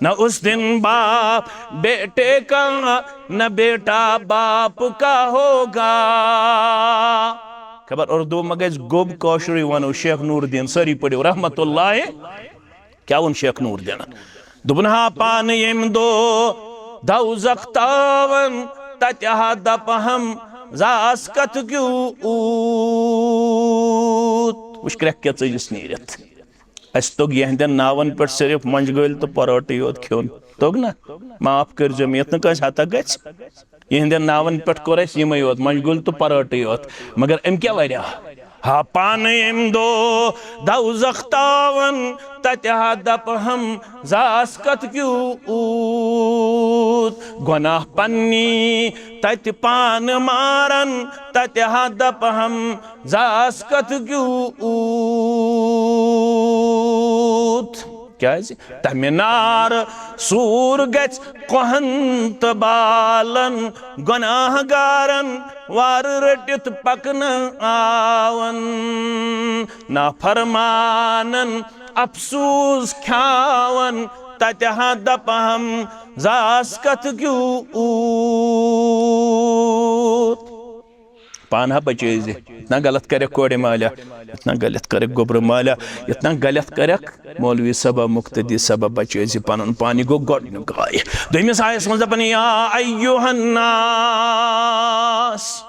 نہ اس دن باپ بیٹے کا، نہ بیٹا باپ کا ہوگا۔ خبر اردو ما گژھِ گوٚب، کٲشرُے ونو، شیخ نور الدین، سٲری پٔرِو رحمت اللہ۔ کیٛاہ ووٚن شیخ نور الدینن؟ دوٚپُن، ہا پانہٕ ییٚمہِ دۄہ دوزخ تاون، تتہِ ہا دپہٕ ہم زاس کتھ کیوٗت۔ وٕچھ کرٛٮ۪کھ کیٛاہ ژٔجِس نیٖرِتھ۔ اَسہِ توٚگ یِہنٛدٮ۪ن ناوَن پٮ۪ٹھ صرف مۄنٛجہِ گٲلۍ تہٕ پرٲٹٕے یوت کھیوٚن۔ توٚگ نا؟ معاف کٔرۍزیو مےٚ، یَتھ نہٕ کٲنٛسہِ ہَتَکھ گژھِ۔ یِہنٛدٮ۪ن ناوَن پٮ۪ٹھ کوٚر اَسہِ یِمَے یوت، مۄنٛجہِ گٲلۍ تہٕ پرٲٹٕے یوت۔ مگر أمۍ کیٛاہ وَریٛاہ؟ ہا پانہٕ ییٚمہِ دۄہ دوزخ تاوَن، تَتہِ ہا دَپہٕ ہم زاس کَتھ کیوٗت۔ گۄناہ پنٛنی تَتہِ پانہٕ مارَن، تَتہِ ہا دَپہٕ ہم زاس کتھ کیوٗت۔ کیازِ؟ تمہِ نار سوٗر گژھِ کوہن تہٕ بالن، گۄناہ گارن وارٕ رٔٹِتھ پکنہٕ آون۔ نافرمانن افسوٗس کھیاون، تتہِ ہا دپہٕ ہم زاس کتھ کیوٗت۔ پانہٕ ہا بچٲیزِ، یتھ نا غلط کرکھ کورِ مالیا، یتھ نا غلط کرکھ گوٚبرٕ مالیا، یتھ نا غلط کرکھ مولوی صٲبہ، مقتدی صٲبہ، بچٲیزِ پنُن پان۔ یہِ گوٚو گۄڈنیُک آیہِ۔ دوٚیمِس آیس منٛز دپان، یا ایُّہَ الناس،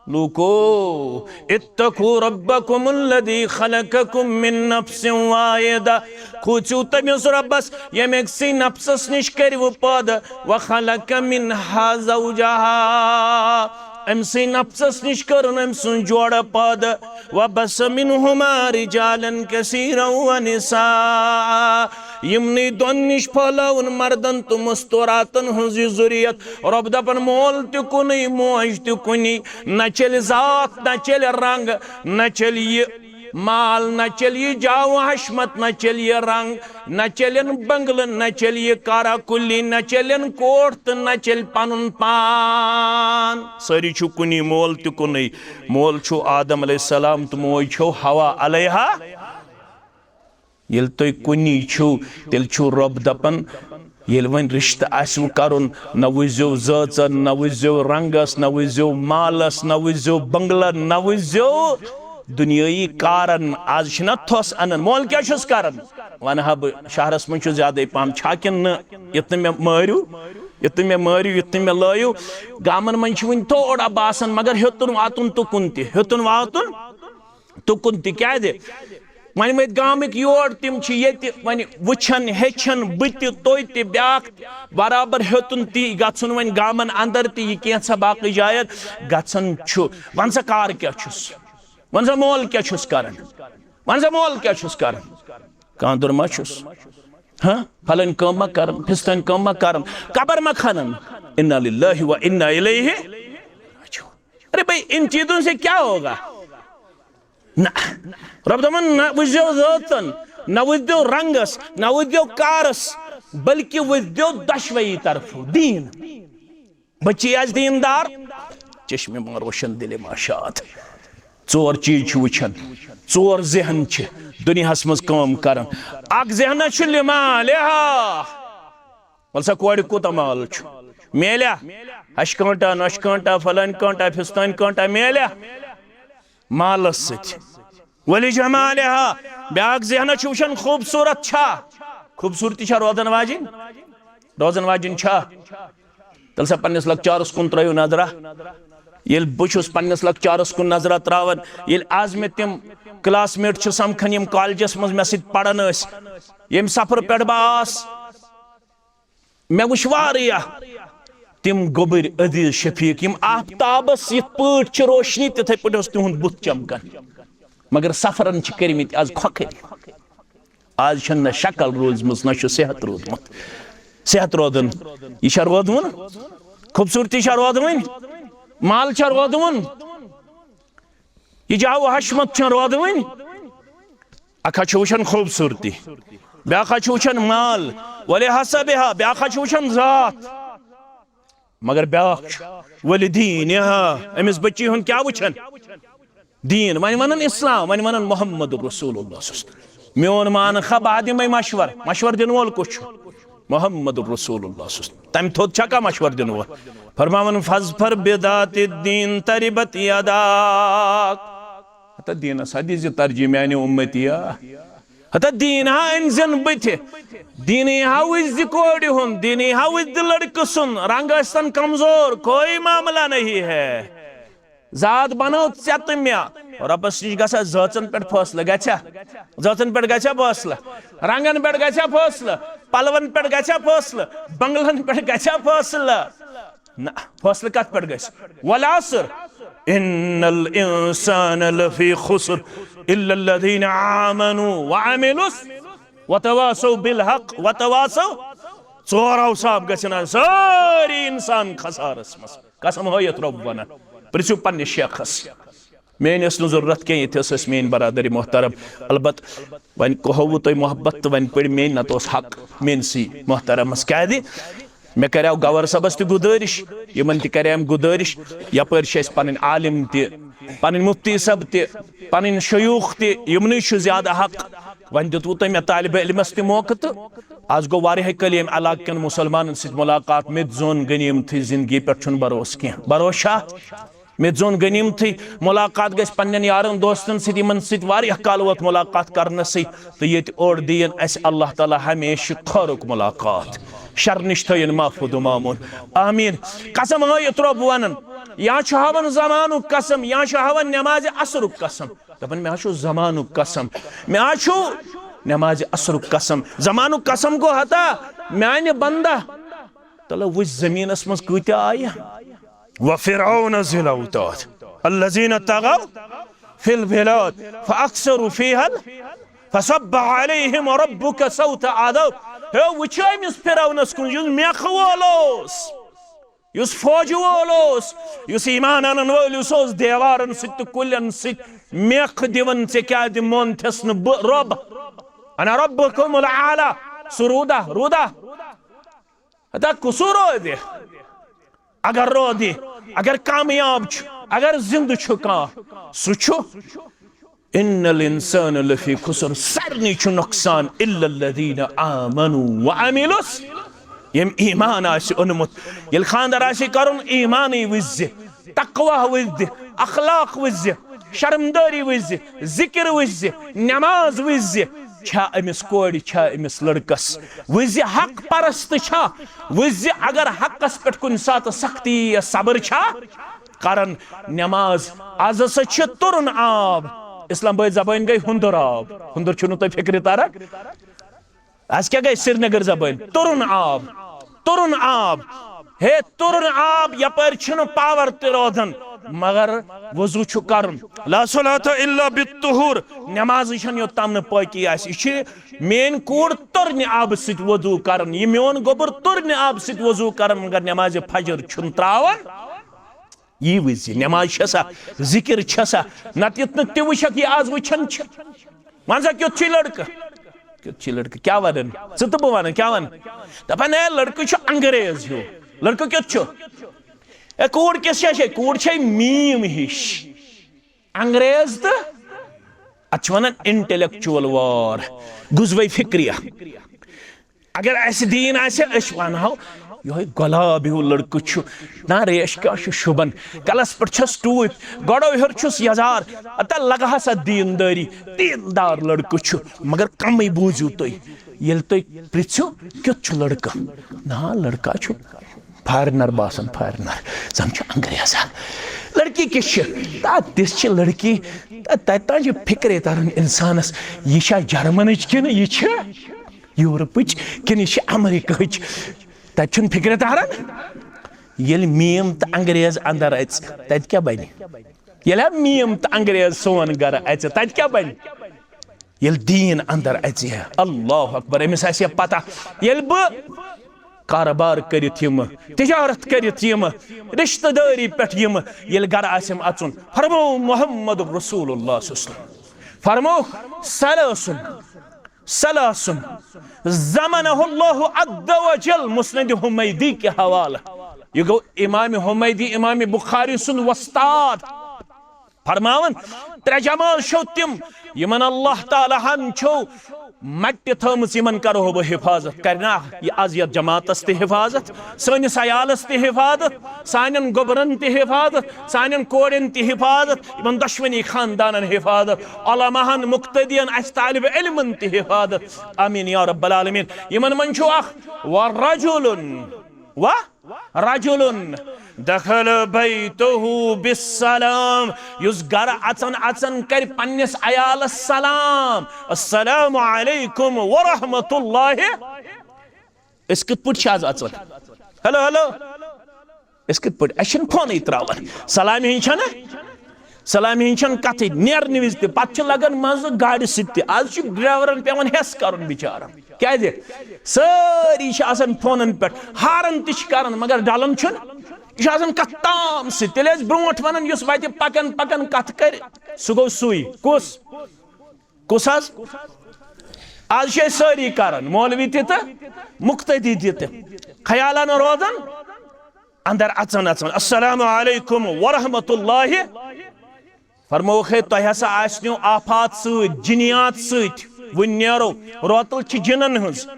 لوٗکو، اتقوا ربکم الذی خلقکم من نفس واحدہ، کھوژِو تٔمِس رۄبس، ییٚمہِ أکسٕے نفسس نِش کٔرِوٕ پٲدٕ، وخلق منہا زوجہا، أمۍ سٕے نفسس نِش کٔرٕن أمۍ سٕنٛز جوڑٕ پٲدٕ۔ وبث منہما رجالا کثیرا ونساء، یِمنٕے دۄن نِش پھٲلٲوٕن مردن تہٕ مستوراتن ہٕنٛز یہِ ذُریت۔ رۄب دپان، مول تہِ کُنُے، موج تہِ کُنی، نہ چلہِ ذات، نہ چلہِ رنگ، نہ چلہِ یہِ مال، نہ چلہِ یہِ جاہ و حشمت، نہ چلہِ یہِ رنگ، نہ چلن بنگلہٕ، نہ چلہِ یہِ کارا کُلی، نہ چلن کوٹھ تہٕ نہ چلہِ پنُن پان۔ سٲری چھِو کُنی، مول تہِ کُنُے۔ مول چھُو آدم علیہ السلام تہٕ موج چھو حوا علیہا۔ ییٚلہِ تُہۍ کُنی چھِو، تیٚلہِ چھُو رۄب دَپان، ییٚلہِ وۄنۍ رِشتہٕ آسِوٕ کَرُن، نہ وٕچھزیو زٲژَن، نہ وٕچھزیو رنٛگَس، نہ وٕچھزیو مالَس، نہ وٕچھزیو بنٛگلَن، نہ وٕچھزیو دُنیٲیی کارَن۔ آز چھِنہ تھۄس اَنان، مول کیٛاہ چھُس کَران؟ وَنہٕ ہا بہٕ، شہرَس منٛز چھُ زیادَے پَہَم، چھا کِنہٕ نہٕ؟ یُتھ نہٕ مےٚ مٲرِو، یُتھ نہٕ مےٚ مٲرِو، یُتھ نہٕ مےٚ لٲیِو۔ گامَن منٛز چھِ وٕنہِ تھوڑا باسان، مگر ہیوٚتُن واتُن تُکُن تہِ، ہیوٚتُن واتُن تُکُن تہِ۔ کیٛازِ؟ وۄنۍ وٲتۍ گامٕکۍ یور، تِم چھِ ییٚتہِ وۄنۍ وٕچھان، ہیٚچھان، بہٕ تہِ، تُہۍ تہِ، بیٛاکھ تہِ۔ برابر ہیوٚتُن تی گژھُن وۄنۍ گامَن اندر تہِ، یہِ کینٛژھا باقٕے جایَن گژھان چھُ۔ وَن سا، کار کیٛاہ چھُس؟ وَن سا، مول کیٛاہ چھُس کران؟ وَن سا، مول کیٛاہ چھُس کران؟ کانٛدُر ما چھُس؟ ہاں؟ پھلٲنۍ کٲم ما کران؟ پھِستٲنۍ کٲم ما کران؟ قبر ما کھنان؟ انا للہ و انا الیہ راجعون۔ ارے بھائی، ان چیزوں سے کیا ہوگا؟ نہ۔ رب دپان، نہ وٕچھزیو ذٲژن، نہ وٕچھزیو رنگس، نہ وٕچھزیو کارس، بلکہ وٕچھزیو دۄشوٕیی طرفہٕ دین۔ بچی آسہِ دیندار، چشمِ ما روشن دلِ ما شاد۔ ژور چیز چھِ وٕچھان، ژور ذہن چھِ دُنیاہس منٛز کٲم کران۔ اکھ ذہن چھُ لمالہا، وَل سا، کورِ کوٗتاہ مال چھُ؟ میلیا؟ ہَشہِ کٲنٛٹا، نۄشہِ کٲنٛٹا، فلٲنۍ کٲنٛٹا، فِستٲنۍ کٲنٛٹا میلیا؟ مالس سۭتۍ۔ ولی جمالہا، بیٛاکھ ذہنہ چھُ وٕچھان، خوٗبصوٗرت چھا؟ خوٗبصوٗرتی چھا روزن واجِنۍ؟ روزن واجِنۍ چھا؟ تیٚلہِ سا پننِس لۄکچارس کُن ترٲیِو نظرہ۔ ییٚلہِ بہٕ چھُس پننِس لۄکچارس کُن نظرہ تراوان، ییٚلہِ از مےٚ تِم کلاس میٹ چھِ سمکھان، یِم کالجس منٛز مےٚ سۭتۍ پران ٲسۍ، ییٚمہِ سفرٕ پٮ۪ٹھ بہٕ آس، مےٚ وٕچھ واریاہ تِم گوٚبٕرۍ عزیز شفیق، یِم آفتابس یِتھ پٲٹھۍ چھِ روشنی، تِتھے پٲٹھۍ اوس تِہُنٛد بُتھ چمکان، مگر سفرن چھِ کٔرمٕتۍ از کھۄکھٕرۍ۔ از چھَنہٕ نہ شکل روٗزمٕژ، نہ چھُ صحت روٗدمُت۔ صحت روزُن، یہِ چھا روزوُن؟ خوٗبصوٗرتی چھا روزوٕنۍ؟ مال چھا روزوُن؟ یہِ جاہ و حشمت چھا روزوٕنۍ؟ اکھ ہا چھُ وٕچھان خوٗبصوٗرتی، بیٛاکھ ہا چھُ وٕچھان مال، ولحسبہا، بیٛاکھ ہا چھُ وٕچھان ذات۔ مگر بیٛاکھ چھُ، ولدینہا، أمِس بچی ہُنٛد کیٛاہ وٕچھن؟ دیٖن۔ وۄنۍ ونان اسلام، وۄنۍ ونان محمد رسول اللہ صلی اللہ علیہ وسلم۔ میون مان خا، بہٕ دِمے مشور، مشور دِنہٕ وول کُس چھُ؟ محمد رسول اللہ صلی اللہ علیہ وسلم۔ تمہِ تھوٚد چھا کانٛہہ مشور دِنہٕ وول؟ فرماوان، فاظفر بذات الدین تربت یداک۔ ہتا دیٖنس ہا دِزِ ترجیح میانہِ اُمتی۔ ہتا دیٖن ہا أنۍ زٮ۪ن بٕتھِ۔ دیٖنٕے ہا وٕچھزِ کورِ ہُنٛد، دیٖنٕے ہا وٕچھزِ لڑکہٕ سُنٛد۔ رنگ ٲسۍ تن کمزور، کوئی معاملہ نہیں ہے۔ ذات بنٲو ژےٚ تہٕ مےٚ۔ رۄبس نِش گژھِ زٲژن پٮ۪ٹھ فٲصلہٕ، گژھِ؟ زٲژن پٮ۪ٹھ گژھِ فٲصلہٕ؟ رنگن پٮ۪ٹھ گژھِ فٲصلہٕ؟ پلون پٮ۪ٹھ گژھِ فٲصلہٕ؟ بنگلن پٮ۪ٹھ گژھِ فٲصلہٕ؟ نہ، فٲصلہٕ کتھ پٮ۪ٹھ گژھِ؟ والعصر، ان الانسان لفی خسر، الا الذین آمنوا وعملوا وتواصوا بالحق وتواصوا۔ ژور اوصاف گژھن آسٕنۍ، سٲری انسان خسارس منٛز۔ قسم ہٲیِتھ رۄب ونان، پرژھِو پننِس شیخس۔ میٲنۍ ٲس نہٕ ضروٗرت کینٛہہ، ییٚتہِ ٲس، ٲس میٲنۍ برادری محترم۔ البتہٕ وۄنۍ کوٚہوٕ تۄہہِ محبت تہٕ وۄنۍ پٔر میٲنۍ، نتہٕ اوس حق میٲنسٕے محترمس۔ کیٛازِ؟ مےٚ کریو گور صٲبس تہِ گُزٲرِش، یِمن تہِ کرییم گُزٲرِش، یپٲرۍ چھِ اَسہِ پنٕنۍ عالم تہِ، پنٕنۍ مفتی صٲب تہِ، پنٕنۍ شیوٗخ تہِ، یِمنٕے چھُ زیادٕ حق۔ وۄنۍ دیُتوٕ تۄہہِ مےٚ طالبہِ علمس تہِ موقعہٕ، تہٕ از گوٚو واریاہے کٲلۍ ییٚمہِ علاقہٕ کٮ۪ن مُسلمانن سۭتۍ مُلاقات۔ مےٚ تہِ زون غنیٖمتھٕے، زندگی پٮ۪ٹھ چھُنہٕ بھروسہٕ کینٛہہ۔ بھروسہٕ چھا؟ مےٚ زون غنیٖمتھٕے، مُلاقات گژھِ پننٮ۪ن یارن دوستن سۭتۍ، یِمن سۭتۍ واریاہ کال ووت مُلاقات کرنسٕے، تہٕ ییٚتہِ اوٚڑ دِیِن اسہِ اللہ تعالیٰ ہمیشہٕ خٲرُک مُلاقات، شر نِش تھٲیِن محفوظ و مامون۔ آمین۔ قسم ہٲیِتھ رۄب ونان، یا چھُ ہاوان زمانُک قسم، یا چھُ ہاوان نمازِ عصرُک قسم۔ دپان، مےٚ ہا چھُ زمانُک قسم، مےٚ ہا چھُ نمازِ عصرُک قسم۔ زمانُک قسم گوٚو ہتا، میانہِ بندہ، تلہٕ وٕچھ زٔمیٖنس منٛز کۭتیاہ آیہِ۔ وفرعون ذی الاوتاد الذین طغوا فی البلاد فاکثروا فیہا ال-، فصب علیہم ربک سوط عذاب۔ ہے، وٕچھ أمِس فرعونس کُن، یُس میکھٕ وول اوس، یُس فوجہِ وول اوس، یُس ایمان انن وٲلۍ یُس اوس، دیوارن سۭتۍ تہٕ کُلٮ۪ن سۭتۍ میکھٕ دِوان، ژےٚ کیٛازِ مونتھس نہٕ بہٕ رۄب؟ انا ربکم الاعلی۔ سُہ روٗدا، روٗدا۔ ہتا کُس روزِ؟ اگر روزِ، اگر کامیاب چھُ، اگر زندٕ چھُ کانٛہہ، سُہ چھُ ان الانسان لفی خسر، سارنٕے چھُ نۄقصان، الا الذین آمنوا وعملوا، ییٚمۍ ایمان آسہِ اوٚنمُت۔ ییٚلہِ خانٛدر آسہِ کرُن، ایمانٕے وٕچھزِ، تقویٰ وٕچھزِ، اخلاق وٕچھزِ، شرمدٲری وٕچھزِ، ذکر وٕچھزِ، نماز وٕچھزِ، چھا أمِس کورِ، چھا أمِس لڑکس، وٕچھزِ حق پرست چھا، وٕچھزِ اگر حقس پٮ۪ٹھ کُنہِ ساتہٕ سختی یا صبر چھا کران۔ نماز از ہسا چھِ تُرُن آب۔ اسلام آباد زبٲنۍ گٔے ہُنٛدُر آب۔ ہُنٛدُر چھُنہٕ تۄہہِ فِکرِ تران؟ از کیٛاہ گٔے سرینگر زبٲنۍ؟ تُرُن آب۔ تُرُن آب۔ ہے، تُرُن آب، یپٲرۍ چھُنہٕ پاور تہِ روزان، مگر وضو چھُ کرُن۔ لا صلاة الا بالطہور۔ نمازٕے چھَنہٕ یوٚت تام نہٕ پٲکی آسہِ۔ یہِ چھِ میٲنۍ کوٗر تُرنہِ آبہٕ سۭتۍ وضو کران، یہِ میون گوٚبُر تُرنہِ آبہٕ سۭتۍ وضو کران، مگر نمازِ فجر چھُنہٕ تراوان۔ یی وٕچھ زِ نماز چھےٚ سا، ذکر چھےٚ سا، نتہٕ یُتھ نہٕ تہِ وٕچھکھ، یہِ آز وٕچھان چھِ۔ وۄنۍ سا کیُتھ چھُے لڑکہٕ؟ کیُتھ چھُے لڑکہٕ؟ کیٛاہ ونان؟ ژٕ تہٕ بہٕ ونان، کیٛاہ ونان؟ دپان، ہے، لڑکہٕ چھُ انگریز ہیوٗ۔ لڑکہٕ کیُتھ چھُ؟ ہے، کوٗر کِژھ چھےٚ؟ چھے، کوٗر چھے میٖم ہِش۔ انگریز تہٕ اتھ چھِ ونان intellectual war، غزوہ فکریہ۔ اگر اسہِ دیٖن آسہِ، أسۍ ونہو، یِہوٚے گۄلاب ہیوٗ لڑکہٕ چھُ، نہ ریش کیٛاہ چھُ شوٗبان، کلس پٮ۪ٹھ چھس ٹوٗپۍ، گۄڈو ہیوٚر چھُس یزار، اتہ لگہٕ ہا سا دیٖندٲری، دیٖندار لڑکہٕ چھُ، مگر کمٕے بوٗزِو تُہۍ، ییٚلہِ تُہۍ پرژھِو، کیُتھ چھُ لڑکہٕ؟ نہ، لڑکہ چھُ فارنر باسان، فارنر، زن چھُ انگریزا۔ لڑکی کِژھ چھِ؟ تہ تِژھ چھِ لڑکی، تہ تتہِ تام چھِ فکرے تران انسانس، یہِ چھا جرمنٕچ کِنہٕ یہِ چھِ یورپٕچ کِنہٕ یہِ چھِ امریکہٕچ؟ تتہِ چھُنہٕ فکرِ تران۔ ییٚلہِ میٖم تہٕ انگریز اندر اژِ، تتہِ کیٛاہ بنہِ؟ ییٚلہِ ہا میٖم تہٕ انگریز سون گرٕ اژِ، تتہِ کیٛاہ بنہِ؟ ییٚلہِ دیٖن اندر اژِ ہے، اللہ اکبر، أمِس آسہِ ہے پتہ، ییٚلہِ بہٕ کارٕبار کٔرِتھ یِمہٕ، تجارت کٔرِتھ یِمہٕ، رشتہٕ دٲری پٮ۪ٹھ یِمہٕ، ییٚلہِ گرٕ آسٮ۪م اژُن، فرموو محمد رسول اللہ صلی اللہ علیہ وسلم، فرموو ثلاثن، ثلاثن ضمنہ اللہ عز وجل، مسند حمیدی کے حوالہ۔ یہِ گوٚو امام حمیدی، امام بخاری سُنٛد وۄستاد۔ فرماوان، ترٛےٚ جماعت چھو تِم، یِمن اللہ تعالیٰ ہن چھو مٹہِ تھٲومٕژ، یِمن کرو بہٕ حفاظت۔ کرِ نا یہِ از یتھ جماعتس تہِ حفاظت، سٲنِس عیالس تہِ حفاظت، سانٮ۪ن گوٚبرن تہِ حفاظت، سانٮ۪ن کورٮ۪ن تہِ حفاظت، یِمن دۄشوٕنی خاندانن حفاظت، علماہن، مقتدین، اسہِ طالب علمن تہِ حفاظت۔ آمین یا رب العالمین۔ یِمن منٛز چھُ اکھ، ورجل، و رجل دخل بیتہ بالسلام، یُس گرٕ اژان اژان کرِ پننِس عیالس سلام، السلام علیکم ورحمۃ اللہ۔ أسۍ کِتھ پٲٹھۍ چھِ از اژان؟ Hello, hello. أسۍ کِتھ پٲٹھۍ؟ اَسہِ چھِنہٕ فونٕے ترٛاوان۔ سلامہِ ہِنٛز چھَنہٕ، سلامہِ ہِنٛز چھَنہٕ کَتھٕے۔ نیرنہٕ وِزِ تہِ، پَتہٕ چھِ لَگان منٛزٕ گاڑِ سۭتۍ تہِ۔ آز چھُ ڈرٛایورَن پٮ۪وان ہٮ۪س کَرُن بِچارَن۔ کیٛازِ؟ سٲری چھِ آسان فونَن پٮ۪ٹھ، ہارَن تہِ چھِ کَران، مگر ڈَلان چھُنہٕ۔ یہِ چھُ آسان کَتھ تام سۭتۍ۔ تیٚلہِ ٲسۍ برٛونٛٹھ وَنان، یُس وَتہِ پَکان پَکان کَتھ کَرِ، سُہ گوٚو سُے۔ کُس؟ کُس حظ؟ آز چھِ أسۍ سٲری کران، مولوی تہِ تہٕ مقتدی تہِ تہٕ۔ خیالن روزان اندر اژان اژان، السلام علیکم ورحمۃ اللہ۔ فرمووُکھ، ہے، تۄہہِ ہسا آسنو آفات سۭتۍ، جنیات سۭتۍ، وُنہِ نیرو، روتل چھِ جنن ہٕنٛز۔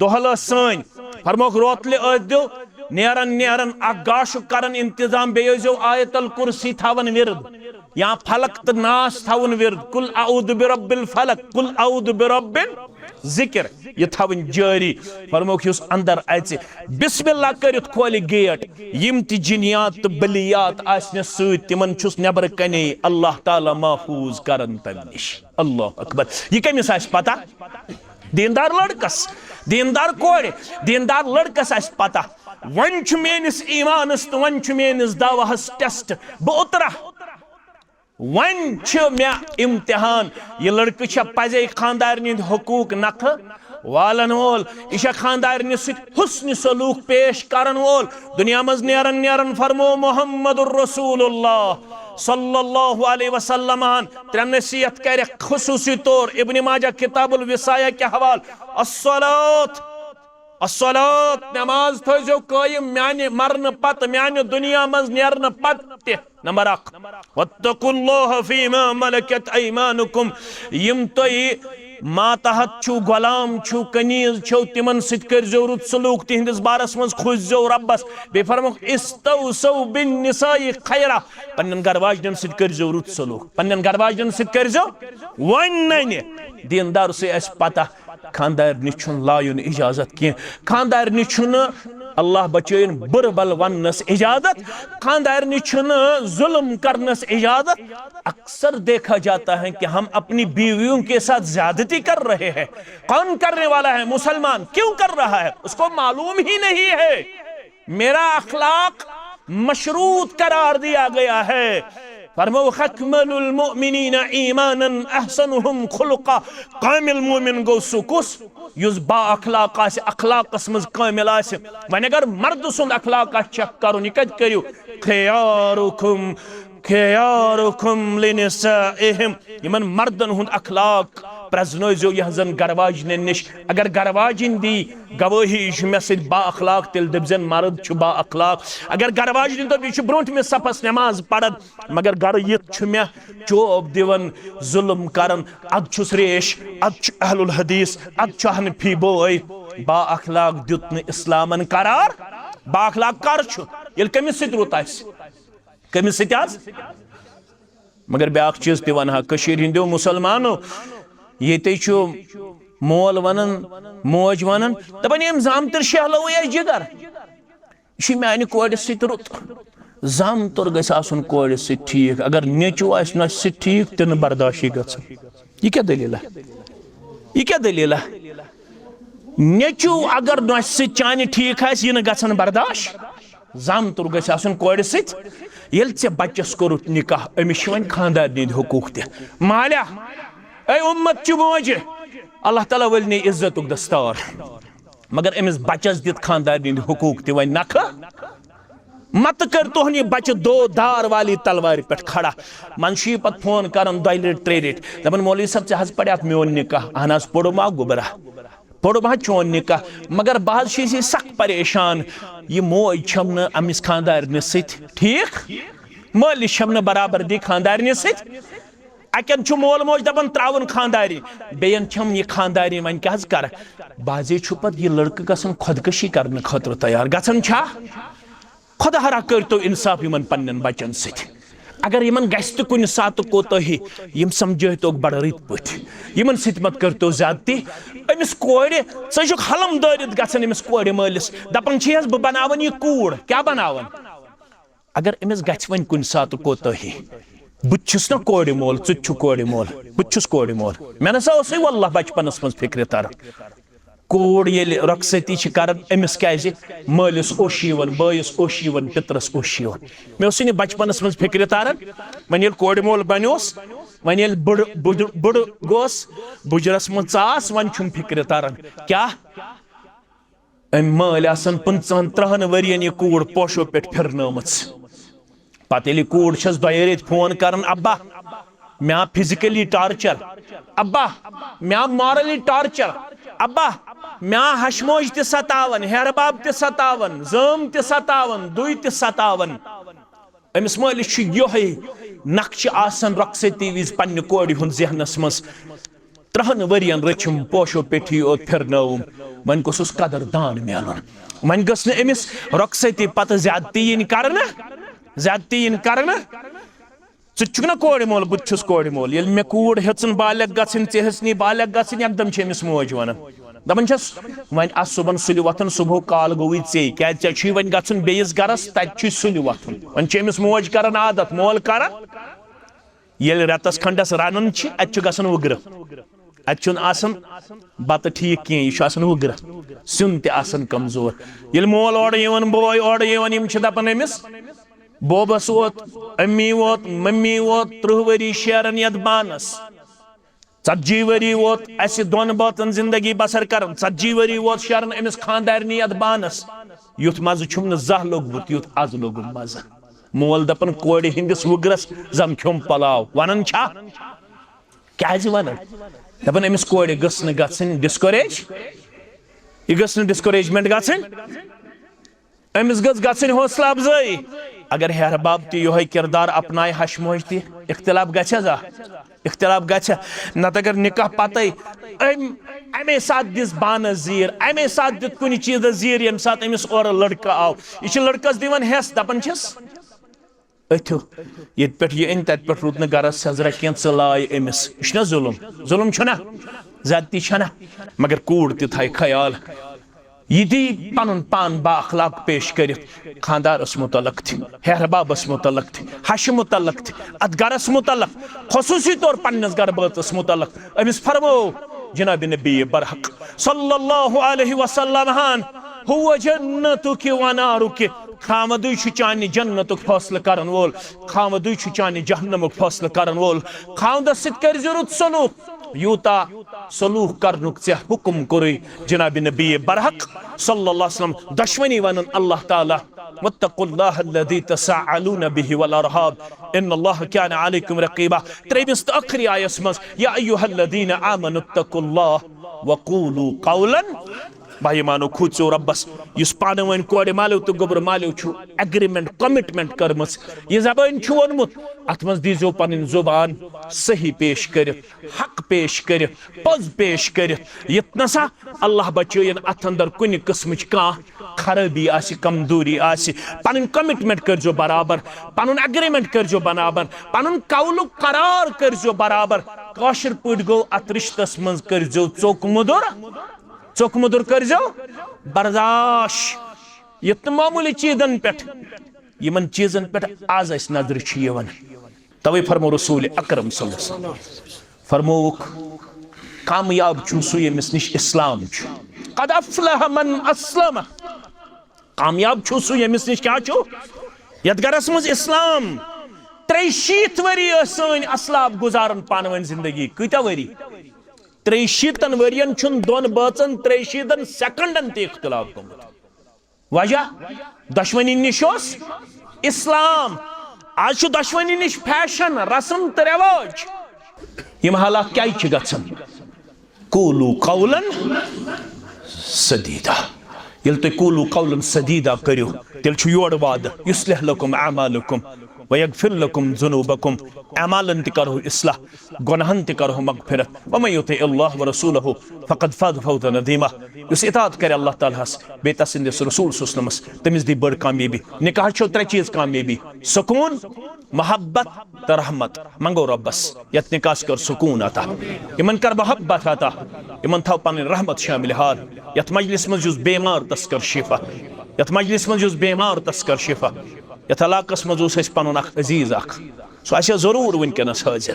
دۄہل ٲس سٲنۍ۔ فرموکھ، روتلہِ ٲسۍ دیو نیران نیران اکھ گاشُک کران انتظام، بیٚیہِ ٲسۍزیو آیت الکرسی تھاوان ورد یا فلق تہٕ ناس تھاوُن ورد، قل اعوذ برب الفلق، قل اعوذ برب الذکر، یہِ تھاوٕنۍ جٲری۔ فرموکھ، یُس اندر اژِ، بسم اللہ کٔرِتھ کھولہِ گیٹ، یِم تہِ جنیات تہٕ بلیات آسنس سۭتۍ، تِمن چھُس نٮ۪برٕ کنے اللہ تعالیٰ محفوظ کران تمہِ نِش۔ اللہ اکبر۔ یہِ کٔمِس آسہِ پتہ؟ دیندار لڑکس، دیندار کورِ، دیندار لڑکس آسہِ پتہ۔ وۄنۍ چھُ میٲنِس ایمانس تہٕ وۄنۍ چھُ میٲنِس دعواہس ٹیسٹ۔ بہٕ اُترا، وۄنۍ چھُ مےٚ امتحان۔ یہِ لڑکہٕ چھا پزے خاندارنہِ ہٕنٛدۍ حقوٗق نکھٕ والن وول؟ یہِ چھا خاندارنہِ سۭتۍ حسنِ سلوک پیش کرن وول؟ دنیا منٛز نیرن نیرن فرمو محمد رسول اللہ صلی اللہ علیہ وسلم ہن ترٛےٚ نصیحت کرٮ۪کھ خصوصی طور۔ ابن ماجہ کتاب الوصایہ کہِ حوالہٕ، الصلاۃ، الصلاۃ، نماز تھٲیزیو قٲیِم میانہِ مرنہٕ پتہٕ، میانہِ دُنیا منٛز نیرنہٕ پتہٕ تہِ۔ نمبر اکھ، واتقوا اللہ فیما ملکت ایمانکم، یِم تُہۍ ماتحت چھِو، غلام چھِو، کنیز چھِو، تِمن سۭتۍ کٔرزیو رُت سلوک، تِہنٛدِس بارس منٛز کھوٗژزیو رۄبس۔ بیٚیہِ فرموکھ، استوصوا بالنساء خیرا، پننٮ۪ن گرٕ واجنٮ۪ن سۭتۍ کٔرزیو رُت سلوک، پننٮ۪ن گرٕ واجنٮ۪ن سۭتۍ کٔرزیو۔ وۄنۍ ننہِ دیندار سٕے آسہِ پتہ، خاندارنہِ چھُنہٕ لایُن اجازت کینٛہہ۔ خاندارنہِ چھُنہٕ، اللہ بچٲیِن، بُرٕ بل وننس اجازت۔ خاندارنہِ چھُنہٕ ظلم کرنس اجازت۔ اکثر دیکھا جاتا ہے کہ ہم اپنی بیویوں کے ساتھ زیادتی کر رہے ہیں۔ کون کرنے والا ہے؟ مسلمان کیوں کر رہا ہے؟ اس کو معلوم ہی نہیں ہے۔ میرا اخلاق مشروط قرار دیا گیا ہے۔ فرمو، اکمل المؤمنین ایمانا احسنهم خلقا۔ کامل مومن گوٚو سُہ کُس؟ یُس با اخلاق آسہِ، اخلاقس منٛز کامل آسہِ۔ وۄنۍ اگر مردٕ سُنٛد اخلاق آسہِ چیک کرُن، یہِ کتہِ کٔرِو؟ خیارکم، خیارکم لنسائہم۔ یِمن مردن ہُنٛد اخلاق پرزنٲیزیو یِہنٛزن گرواجنٮ۪ن نِش۔ اگر گرواجِنۍ دی گوٲہی، یہِ چھُ مےٚ سۭتۍ با اخلاق، تیٚلہِ دٔپزٮ۪ن مرد چھُ با اخلاق۔ اگر گرواجنہِ دوٚپ، یہِ چھُ برونٛٹھمِس صفس نماز پران، مگر گرٕ یِتھ چھُ مےٚ چوب دِوان، ظلم کران، ادٕ چھُس ریش، ادٕ چھُ اہل الحدیث، ادٕ چھُ حنفی بوے۔ با اخلاق دیُت نہٕ اسلامن قرار۔ با اخلاق کر چھُ؟ ییٚلہِ کٔمِس سۭتۍ رُت آسہِ؟ کٔمِس سۭتۍ آز؟ مگر بیٛاکھ چیٖز تہِ وَنہٕ ہا، کٔشیٖرِ ہِنٛدیو مُسلمانو، ییٚتے چھُ مول وَنان، موج وَنان، دَپان، "أمۍ زامتٕر شیہلووٕے اَسہِ جِگر۔ یہِ چھُ میٛانہِ کورِ سۭتۍ رُت۔" زامتُر گژھِ آسُن کورِ سۭتۍ ٹھیٖک۔ اگر نیٚچوٗ آسہِ نۄشہِ سۭتۍ ٹھیٖک، تہِ نہٕ برداشٕے گژھان۔ یہِ کیٛاہ دٔلیٖلہ؟ یہِ کیٛاہ دٔلیٖلہ؟ نیٚچوٗ اگر نۄشہِ سۭتۍ چانہِ ٹھیٖک آسہِ، یہِ نہٕ گژھان برداش۔ زامتُر گژھِ آسُن کورِ سۭتۍ۔ ییٚلہِ ژےٚ بچس کوٚرُتھ نکاح، أمِس چھِ وۄنۍ خانٛدارنہِ ہِنٛدۍ حقوٗق تہِ۔ مالیا، اے اُمت چہِ موجہِ، اللہ تعالیٰ ؤلۍ نے عزتُک دستار۔ مگر أمِس بچس دِتھ خانٛدارنہِ ہِنٛدۍ حقوٗق تہِ وۄنۍ نکھٕ۔ متہٕ کٔرۍ تُہُنٛد یہِ بچہٕ دو دار والی تلوارِ پٮ۪ٹھ کھڑا۔ منٛزٕ چھُ یہِ پتہٕ فون کران دۄیہِ لٹہِ، ترٛیٚیہِ لٹہِ، دپان، "مولوی صٲب، ژےٚ حظ پرِ اتھ میون نکاح؟" "اہن حظ، پوٚرُم آ گوٚبرا۔" پوٚرُم حظ چون نکاح، مگر بہٕ حظ چھُس یہِ سخ پریشان، یہِ موج چھَم نہٕ أمِس خانٛدارنہِ سۭتۍ ٹھیٖک، مٲلِس چھَم نہٕ برابردی خانٛدارنہِ سۭتۍ۔ اَکٮ۪ن چھُ مول موج دَپان ترٛاوُن خانٛدارِ، بیٚیَن چھَم یہِ خانٛدارِ، وۄنۍ کیٛاہ حظ کَرٕ؟ بعضے چھُ پَتہٕ یہِ لٔڑکہٕ گژھان خۄدکٔشی کَرنہٕ خٲطرٕ تیار، گژھان چھا؟ خۄدا ہرا کٔرۍتو اِنصاف یِمَن پنٛنٮ۪ن بَچَن سۭتۍ۔ اگر یِمَن گژھِ تہِ کُنہِ ساتہٕ کوتٲہی، یِم سَمجھٲیتوکھ بَڑٕ رٕتۍ پٲٹھۍ، یِمَن سۭتۍ مَتہٕ کٔرۍتو زیادتی۔ أمِس کورِ، ژٕ چھُکھ حلم دٲرِتھ گژھان أمِس کورِ مٲلِس، دَپان چھِ یَس بہٕ بَناوَن یہِ کوٗر، کیٛاہ بَناوَن؟ اگر أمِس گژھِ وۄنۍ کُنہِ ساتہٕ کوتٲہی، بہٕ تہِ چھُس نا کورِ مول، ژٕ تہِ چھُکھ کورِ مول، بہٕ تہِ چھُس کورِ مول۔ مےٚ نہ سا اوسُے واللہ بچپنس منٛز فکرِ تران۔ کوٗر ییٚلہِ رۄخصتی چھِ کران، أمِس کیازِ؟ مٲلِس اوٚش یِوان، بٲیِس اوٚش یِوان، پِترس اوٚش یِوان۔ مےٚ اوسُے نہٕ بچپنس منٛز فکرِ تران۔ وۄنۍ ییٚلہِ کورِ مول بنیوس، وۄنۍ ییٚلہِ بٕڑٕ، بٕڑٕ، بٕڑٕ گوس، بُجرس منٛز ژاس، وۄنۍ چھُم فکرِ تران۔ کیٛاہ؟ أمۍ مٲلۍ آسن پٕنٛژٕہن ترٕٛہن ؤرین یہِ کوٗر پوشو پٮ۪ٹھ پھِرنٲومٕژ۔ پتہٕ ییٚلہِ یہِ کوٗر چھس دۄیہِ ریٚتۍ فون کران، "ابا، مےٚ آو physically torture، ابا، مےٚ آو morally torture، ابا، مےٚ آو ہشموج تہِ ستاوان، ہیرٕ باب تہِ ستاوان، زٲم تہِ ستاوان، دُے تہِ ستاوان۔" أمِس مٲلِس چھُ یِہوٚے نقشہٕ آسان رۄخصتی وِزِ پننہِ کورِ ہُنٛد ذہنس منٛز۔ ترٕٛہن ؤرین رٔچھِم پوشو پیٚٹھی یوت پھِرنٲوٕم۔ وۄنۍ گوٚژھُس قدر دان میلُن۔ وۄنۍ گٔژھ نہٕ أمِس رۄخصتی پتہٕ زیادتی یِنۍ کرنہٕ، زیادتی یِنۍ کرنہٕ۔ ژٕ تہِ چھُکھ نا کورِ مول، بہٕ تہِ چھُس کورِ مول۔ ییٚلہِ مےٚ کوٗر ہیٚژٕن بالغ گژھٕنۍ، ژےٚ ہیٚژنی بالغ گژھٕنۍ، یکدم چھِ أمِس موج ونان، دپان چھس، "وۄنۍ آس صُبحن سُلہِ وۄتھُن، صُبحُک کال گوٚوُے ژے، کیازِ ژےٚ چھُے وۄنۍ گژھُن بیٚیِس گرس، تتہِ چھُے سُلہِ وۄتھُن۔" وۄنۍ چھِ أمِس موج کران عادت، مول کران۔ ییٚلہِ رٮ۪تس کھنٛڈس رنان چھِ، اتہِ چھُ گژھان وُگرٕ۔ اتہِ چھُنہٕ آسان بتہٕ ٹھیٖک کینٛہہ، یہِ چھُ آسان وُگرٕ۔ سیُن تہِ آسان کمزور۔ ییٚلہِ مول اورٕ یِوان، بوے اورٕ یِوان، یِم چھِ دپان أمِس، "بوبس ووت، امی ووت، ممی ووت، ترٕٛہ ؤری شیران یتھ بانس۔ ژتجی ؤری ووت اسہِ دۄن بٲژن زندگی بسر کران، ژتجی ؤری ووت شیران أمِس خاندارنہِ یتھ بانس۔ یُتھ مزٕ چھُم نہٕ زانٛہہ لوٚگمُت، یُتھ از لوٚگُم مزٕ۔" مول دپان کورِ ہٕنٛدِس وُگرس زن کھیوٚم پلاو۔ ونان چھا؟ کیازِ ونان؟ دپان أمِس کورِ گٔژھ نہٕ گژھٕنۍ discourage، یہِ گٔژھ نہٕ discouragement گژھٕنۍ، أمِس گٔژھ گژھٕنۍ حوصلہٕ افزٲیی۔ اگر ہیرٕ باب تہِ یِہوٚے کردار اپنایہِ، ہشموج تہِ، اختلاف گژھِ حظ؟ آ، اختلاف گژھِ۔ نتہٕ اگر نکاح پتے أمۍ، امے ساتہٕ دِژ بانس زیٖر، امے ساتہٕ دیُت کُنہِ چیٖزس زیٖر، ییٚمہِ ساتہٕ أمِس اورٕ لڑکہٕ آو، یہِ چھُ لڑکس دِوان ہٮ۪س، دپان چھِس، "أتھِو، ییٚتہِ پٮ۪ٹھ یہِ أنۍ، تَتہِ پٮ۪ٹھ روٗد نہٕ گرس سیٚزرا کینٛہہ، ژٕ لاے أمِس۔" یہِ چھُنہ ظُلُم؟ ظُلُم چھُنہ؟ زیادتی چھنہ؟ مگر کوٗر تہِ تھایہِ خیال، یہِ دی پنُن پان با اخلاق پیش کٔرِتھ خاندارس متعلق تہِ، ہیہر بابس متعلق تہِ، ہشہِ متعلق تہِ، اتھ گرس متعلق، خصوٗصی طور پننِس گرٕ بٲژس متعلق۔ أمِس فرموو جناب نبی برحق صلی اللہ علیہ وسلم ہن، "ہو جنتک و نارک"، خاوندٕے چھُ چانہِ جنتُک فٲصلہٕ کرن وول، خاوندٕے چھُ چانہِ جہنمُک فٲصلہٕ کرن وول۔ خاوندس سۭتۍ کٔرزِ رُت سلوک، یوٗتاہ سلوک کرنُک ژےٚ حکم کوٚرُے جناب نبی برحق صلی اللہ علیہ وسلم۔ دۄشوٕنی ونن اللہ تعالیٰ، "واتقوا اللہ الذی تساءلون بہ والارحام، ان اللہ کان علیکم رقیبا۔" ترٛیٚیمِس تہٕ ٲخری آیس منٛز، "یا ایھا الذین آمنوا اتقوا اللہ وقولوا قولا۔" بھائی مانو، کھوٗژِو رۄبس، یُس پانہٕ ؤنۍ کورِ مالیو تہٕ گوٚبرٕ مالیو چھُ agreement، commitment کٔرمٕژ، یہِ زبٲنۍ چھُ ووٚنمُت، اتھ منٛز دیٖزیو پنٕنۍ زُبان صحیح پیش کٔرِتھ، حق پیش کٔرِتھ، پوٚز پیش کٔرِتھ، یُتھ نہ سا اللہ بچٲیِن اتھ اندر کُنہِ قٕسمٕچ کانٛہہ خرٲبی آسہِ، کمزوری آسہِ۔ پنٕنۍ commitment کٔرزیو برابر، پنُن agreement کٔرزیو برابر، پنُن قولُک قرار کٔرزیو برابر۔ کٲشِر پٲٹھۍ گوٚو، اتھ رشتس منٛز کٔرزیو ژوٚک مُدُر، ژوٚک مُدُر کٔرزیو برداش۔ یہِ تہِ معموٗلی چیٖزن پٮ۪ٹھ، یِمن چیٖزن پٮ۪ٹھ از اسہِ نظرِ چھِ یِوان۔ توے فرموو رسول اکرم صلی اللہ علیہ وسلم، فرمووُکھ، "کامیاب چھُ سُہ، ییٚمِس نِش اسلام چھُ۔" "قد افلح من اسلم۔" کامیاب چھُ سُہ، ییٚمِس نِش کیٛاہ چھُ؟ یتھ گرس منٛز اسلام۔ ترٛیہِ شیٖتھ ؤری ٲسۍ سٲنۍ اسلاف گُزاران پانہٕ ؤنۍ زندگی۔ کۭتیاہ ؤری؟ ترٛیہِ شیٖتن ؤرین چھُنہٕ دۄن بٲژن ترٛیہِ شیٖتن سیکنڈن تہِ اختلاف گوٚمُت۔ وجہ؟ دۄشوٕنی نِش اوس اسلام۔ از چھُ دۄشوٕنی نِش فیشن، رسم تہٕ رواج۔ یِم حالات کیازِ چھِ گژھان؟ قولوا قولا سدیدا۔ ییٚلہِ تُہۍ قولوا قولا سدیدا کٔرِو، تیٚلہِ چھُ یورٕ وعدٕ، یصلح لکم اعمالکم ویغفر لکم ذنوبکم۔ اعمالن تہِ کرو اصلاح، گۄناہن تہِ کرو مغفرت۔ ومن یطع اللہ ورسولہ فقد فاز فوزا عظیما۔ یُس اطاعت کرِ اللہ تعالیٰ ہس بیٚیہِ تسٕنٛدِس رسول صلی اللہ علیہ وسلمس، تٔمِس دی بٔڑ کامیٲبی۔ نکاح چھو ترٛےٚ چیٖز کامیٲبی: سکوٗن، محبت تہٕ رحمت۔ منگو رۄبس یتھ نکاحس کر سکوٗن عطا، یِمن کر محبت عطا، یِمن تھاو پنٕنۍ رحمت شامل حال۔ یتھ مجلس منٛز یُس بیمار تس کر شفا، یتھ مجلس منٛز یُس بیمار تس کر شفا۔ یتھ علاقس منٛز اوس اسہِ پنُن اکھ عزیز اکھ، سُہ آسہِ ہا ضروٗر وٕنکیٚنس حٲضِر،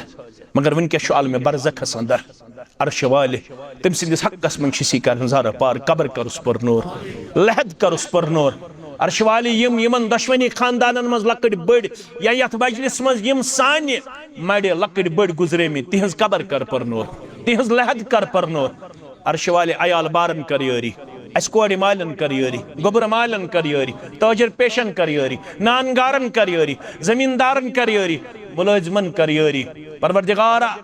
مگر وٕنکیٚس چھُ عالمِ برزخس اندر۔ عرشہِ والہِ، تٔمۍ سٕنٛدِس حقس منٛز چھِ سی کران زارٕ پار، قبر کرُس پر نور، لحد کرُس پر نور۔ عرشہِ والہِ، یِم یِمن دۄشوٕنی خاندانن منٛز لۄکٕٹۍ بٔڑۍ یا یتھ مجلس منٛز یِم سانہِ مڑِ لۄکٕٹۍ بٔڑۍ گُزریمٕتۍ، تِہنٛز قبر کر پر نور، تِہنٛز لحد کر پر نور۔ عرشہِ والہِ، عیال بارن کر یٲری، اسہِ کورِ مالٮ۪ن کر یٲری، گوٚبرٕ مالٮ۪ن کر یٲری، تاجر پیشن کر یٲری، نان گارن کر یٲری، زمیٖندارن کر یٲری، مُلٲزمن کر یٲری۔ پروردگارا،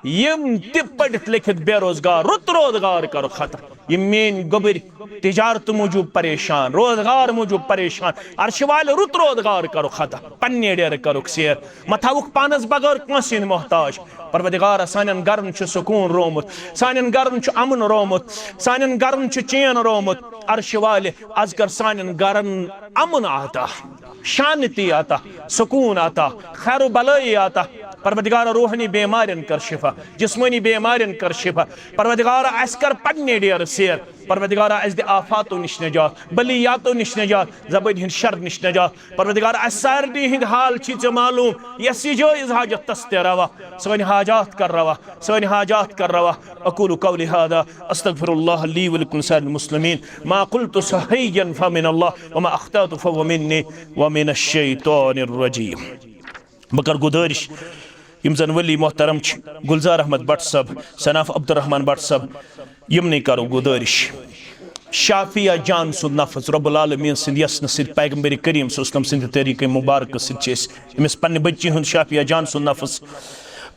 یِم تہِ پٔرِتھ لیکھِتھ بے روزگار، رُت روزگار کرُکھ عطا۔ یِم میٲنۍ گوٚبٕرۍ تجارت موٗجوٗب پریشان، روزگار موٗجوٗب پریشان، عرشہِ والہِ، رُت روزگار کرُکھ عطا، پننہِ ڈیرٕ کرُکھ سیر، مہ تھاوُکھ پانس بغٲر کٲنٛسہِ ہُنٛد محتاج۔ پروردگارا، سانٮ۪ن گرن چھُ سکوٗن روومُت، سانٮ۪ن گرن چھُ امن روومُت، سانٮ۪ن گرن چھُ چین روومُت۔ عرشہِ والہِ، از کر سانٮ۪ن گرن امن عطا، شانتی عطا، سکوٗن عطا، خیر و بلٲیی عطا۔ پروردگارا، روحٲنی بیمارٮ۪ن کر شفا، جسمٲنی بیمارٮ۪ن کر شفا۔ پروردگارا، اسہِ کر پننہِ ڈیرٕ سیر۔ پروردگارا، اسہِ دِ آفاتو نِش نجات، بلیاتو نِش نجات، زبٲنۍ ہٕنٛدِ شر نِش نجات۔ پروردگارا، اسہِ سارنٕے ہٕنٛدۍ حال چھی ژےٚ معلوٗم، یۄس یہِ جٲیز حاجت تس تہِ روا، سٲنۍ حاجات کر روا، سٲنۍ حاجات کر روا۔ اقول قولی هذا، استغفر الله لي ولكم سائر المسلمين، ما قلت صحيحا فمن الله، وما اخطأت فهو مني ومن الشيطان الرجيم۔ بہٕ کرٕ گُزٲرِش، یِم زن ولی محترم چھِ، گلزار احمد بٹ صٲب، صناف عبدالرحمان بٹ صٲب، یِمنٕے کرو گُزٲرِش۔ شافیہ جان سُنٛد نفس رب العالمین سٕنٛدِ یژھنہٕ سۭتۍ، پیغمبر کریم صلی اللہ علیہ وسلم سٕنٛدِ طریقے مبارکہٕ سۭتۍ چھِ أسۍ أمِس پننہِ بچی ہُنٛد، شافیہ جان سُنٛد نفس،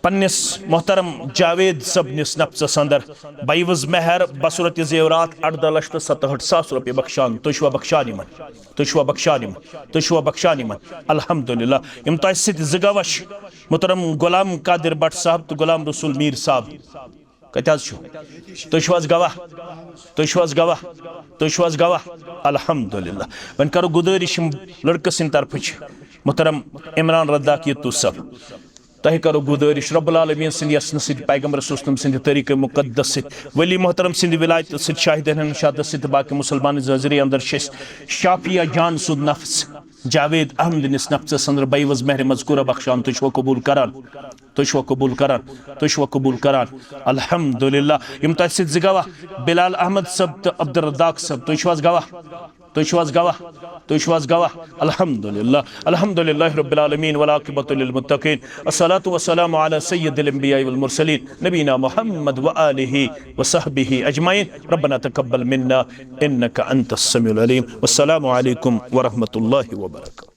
پننِس محترم جاوید صٲبنِس نفسس اندر بعوض مہر بصورت زیورات اردہ لچھ تہٕ ستہٲٹھ ساس رۄپیہِ بخشان۔ تُہۍ چھِوا بخشان یِمن؟ تُہۍ چھِوا بخشان یِمن؟ تُہۍ چھِوا بخشان یِمن؟ الحمدللہ۔ یِم تۄہہِ سۭتۍ زٕ گواہ چھِ، محترم غلام قادر بٹ صاحب تہٕ غلام رسول میر صاحب۔ کتہِ حظ چھِو؟ تُہۍ چھِو حظ گواہ؟ تُہۍ چھِو حظ گواہ؟ تُہۍ چھِو حظ گواہ؟ الحمدللہ۔ وۄنۍ کرو گُزٲرِش یِم لڑکہٕ سٕنٛدِ طرفہٕ چھِ، محترم عمران رداک یتو صٲب۔ تۄہہِ کرو گُزٲرِش رب العالمین سٕنٛدِ یژھنہٕ سۭتۍ، پیغمبر صلی اللہ علیہ وسلم سٕنٛدِ طریقہ مقدس سۭتۍ، ولی محترم سٕنٛدِ ولایتہٕ سۭتۍ، شاہدن ہٕنٛدِ شہادت سۭتۍ تہٕ باقی مسلمان حٲضری اندر چھِ أسۍ شافیہ جان سُنٛد نفس جاوید احمد نِس نفسس اندر بعوض مہر مذکورہ بخشان۔ تُہۍ چھِوا قبول کران؟ تُہۍ چھِوا قبول کران؟ تُہۍ چھِوا قبول کران؟ الحمدللہ۔ یِم تۄہہِ سۭتۍ زٕ گواہ، بلال احمد صٲب تہٕ عبدالرزاق صٲب، تُہۍ چھِو حظ گواہ؟ تُہۍ چھِو حظ گواہ؟ تُہۍ چھِو حظ گواہ؟ الحمدللہ، الحمدللہ رب العالمین، والعاقبۃ للمتقین، الصلاۃ والسلام علی سید الانبیاء والمرسلین، نبینا محمد و آلہ و صحبہ اجمعین۔ ربنا تقبل منا انک انت السمیع العلیم۔ والسلام علیکم ورحمۃ اللہ وبرکاتہ۔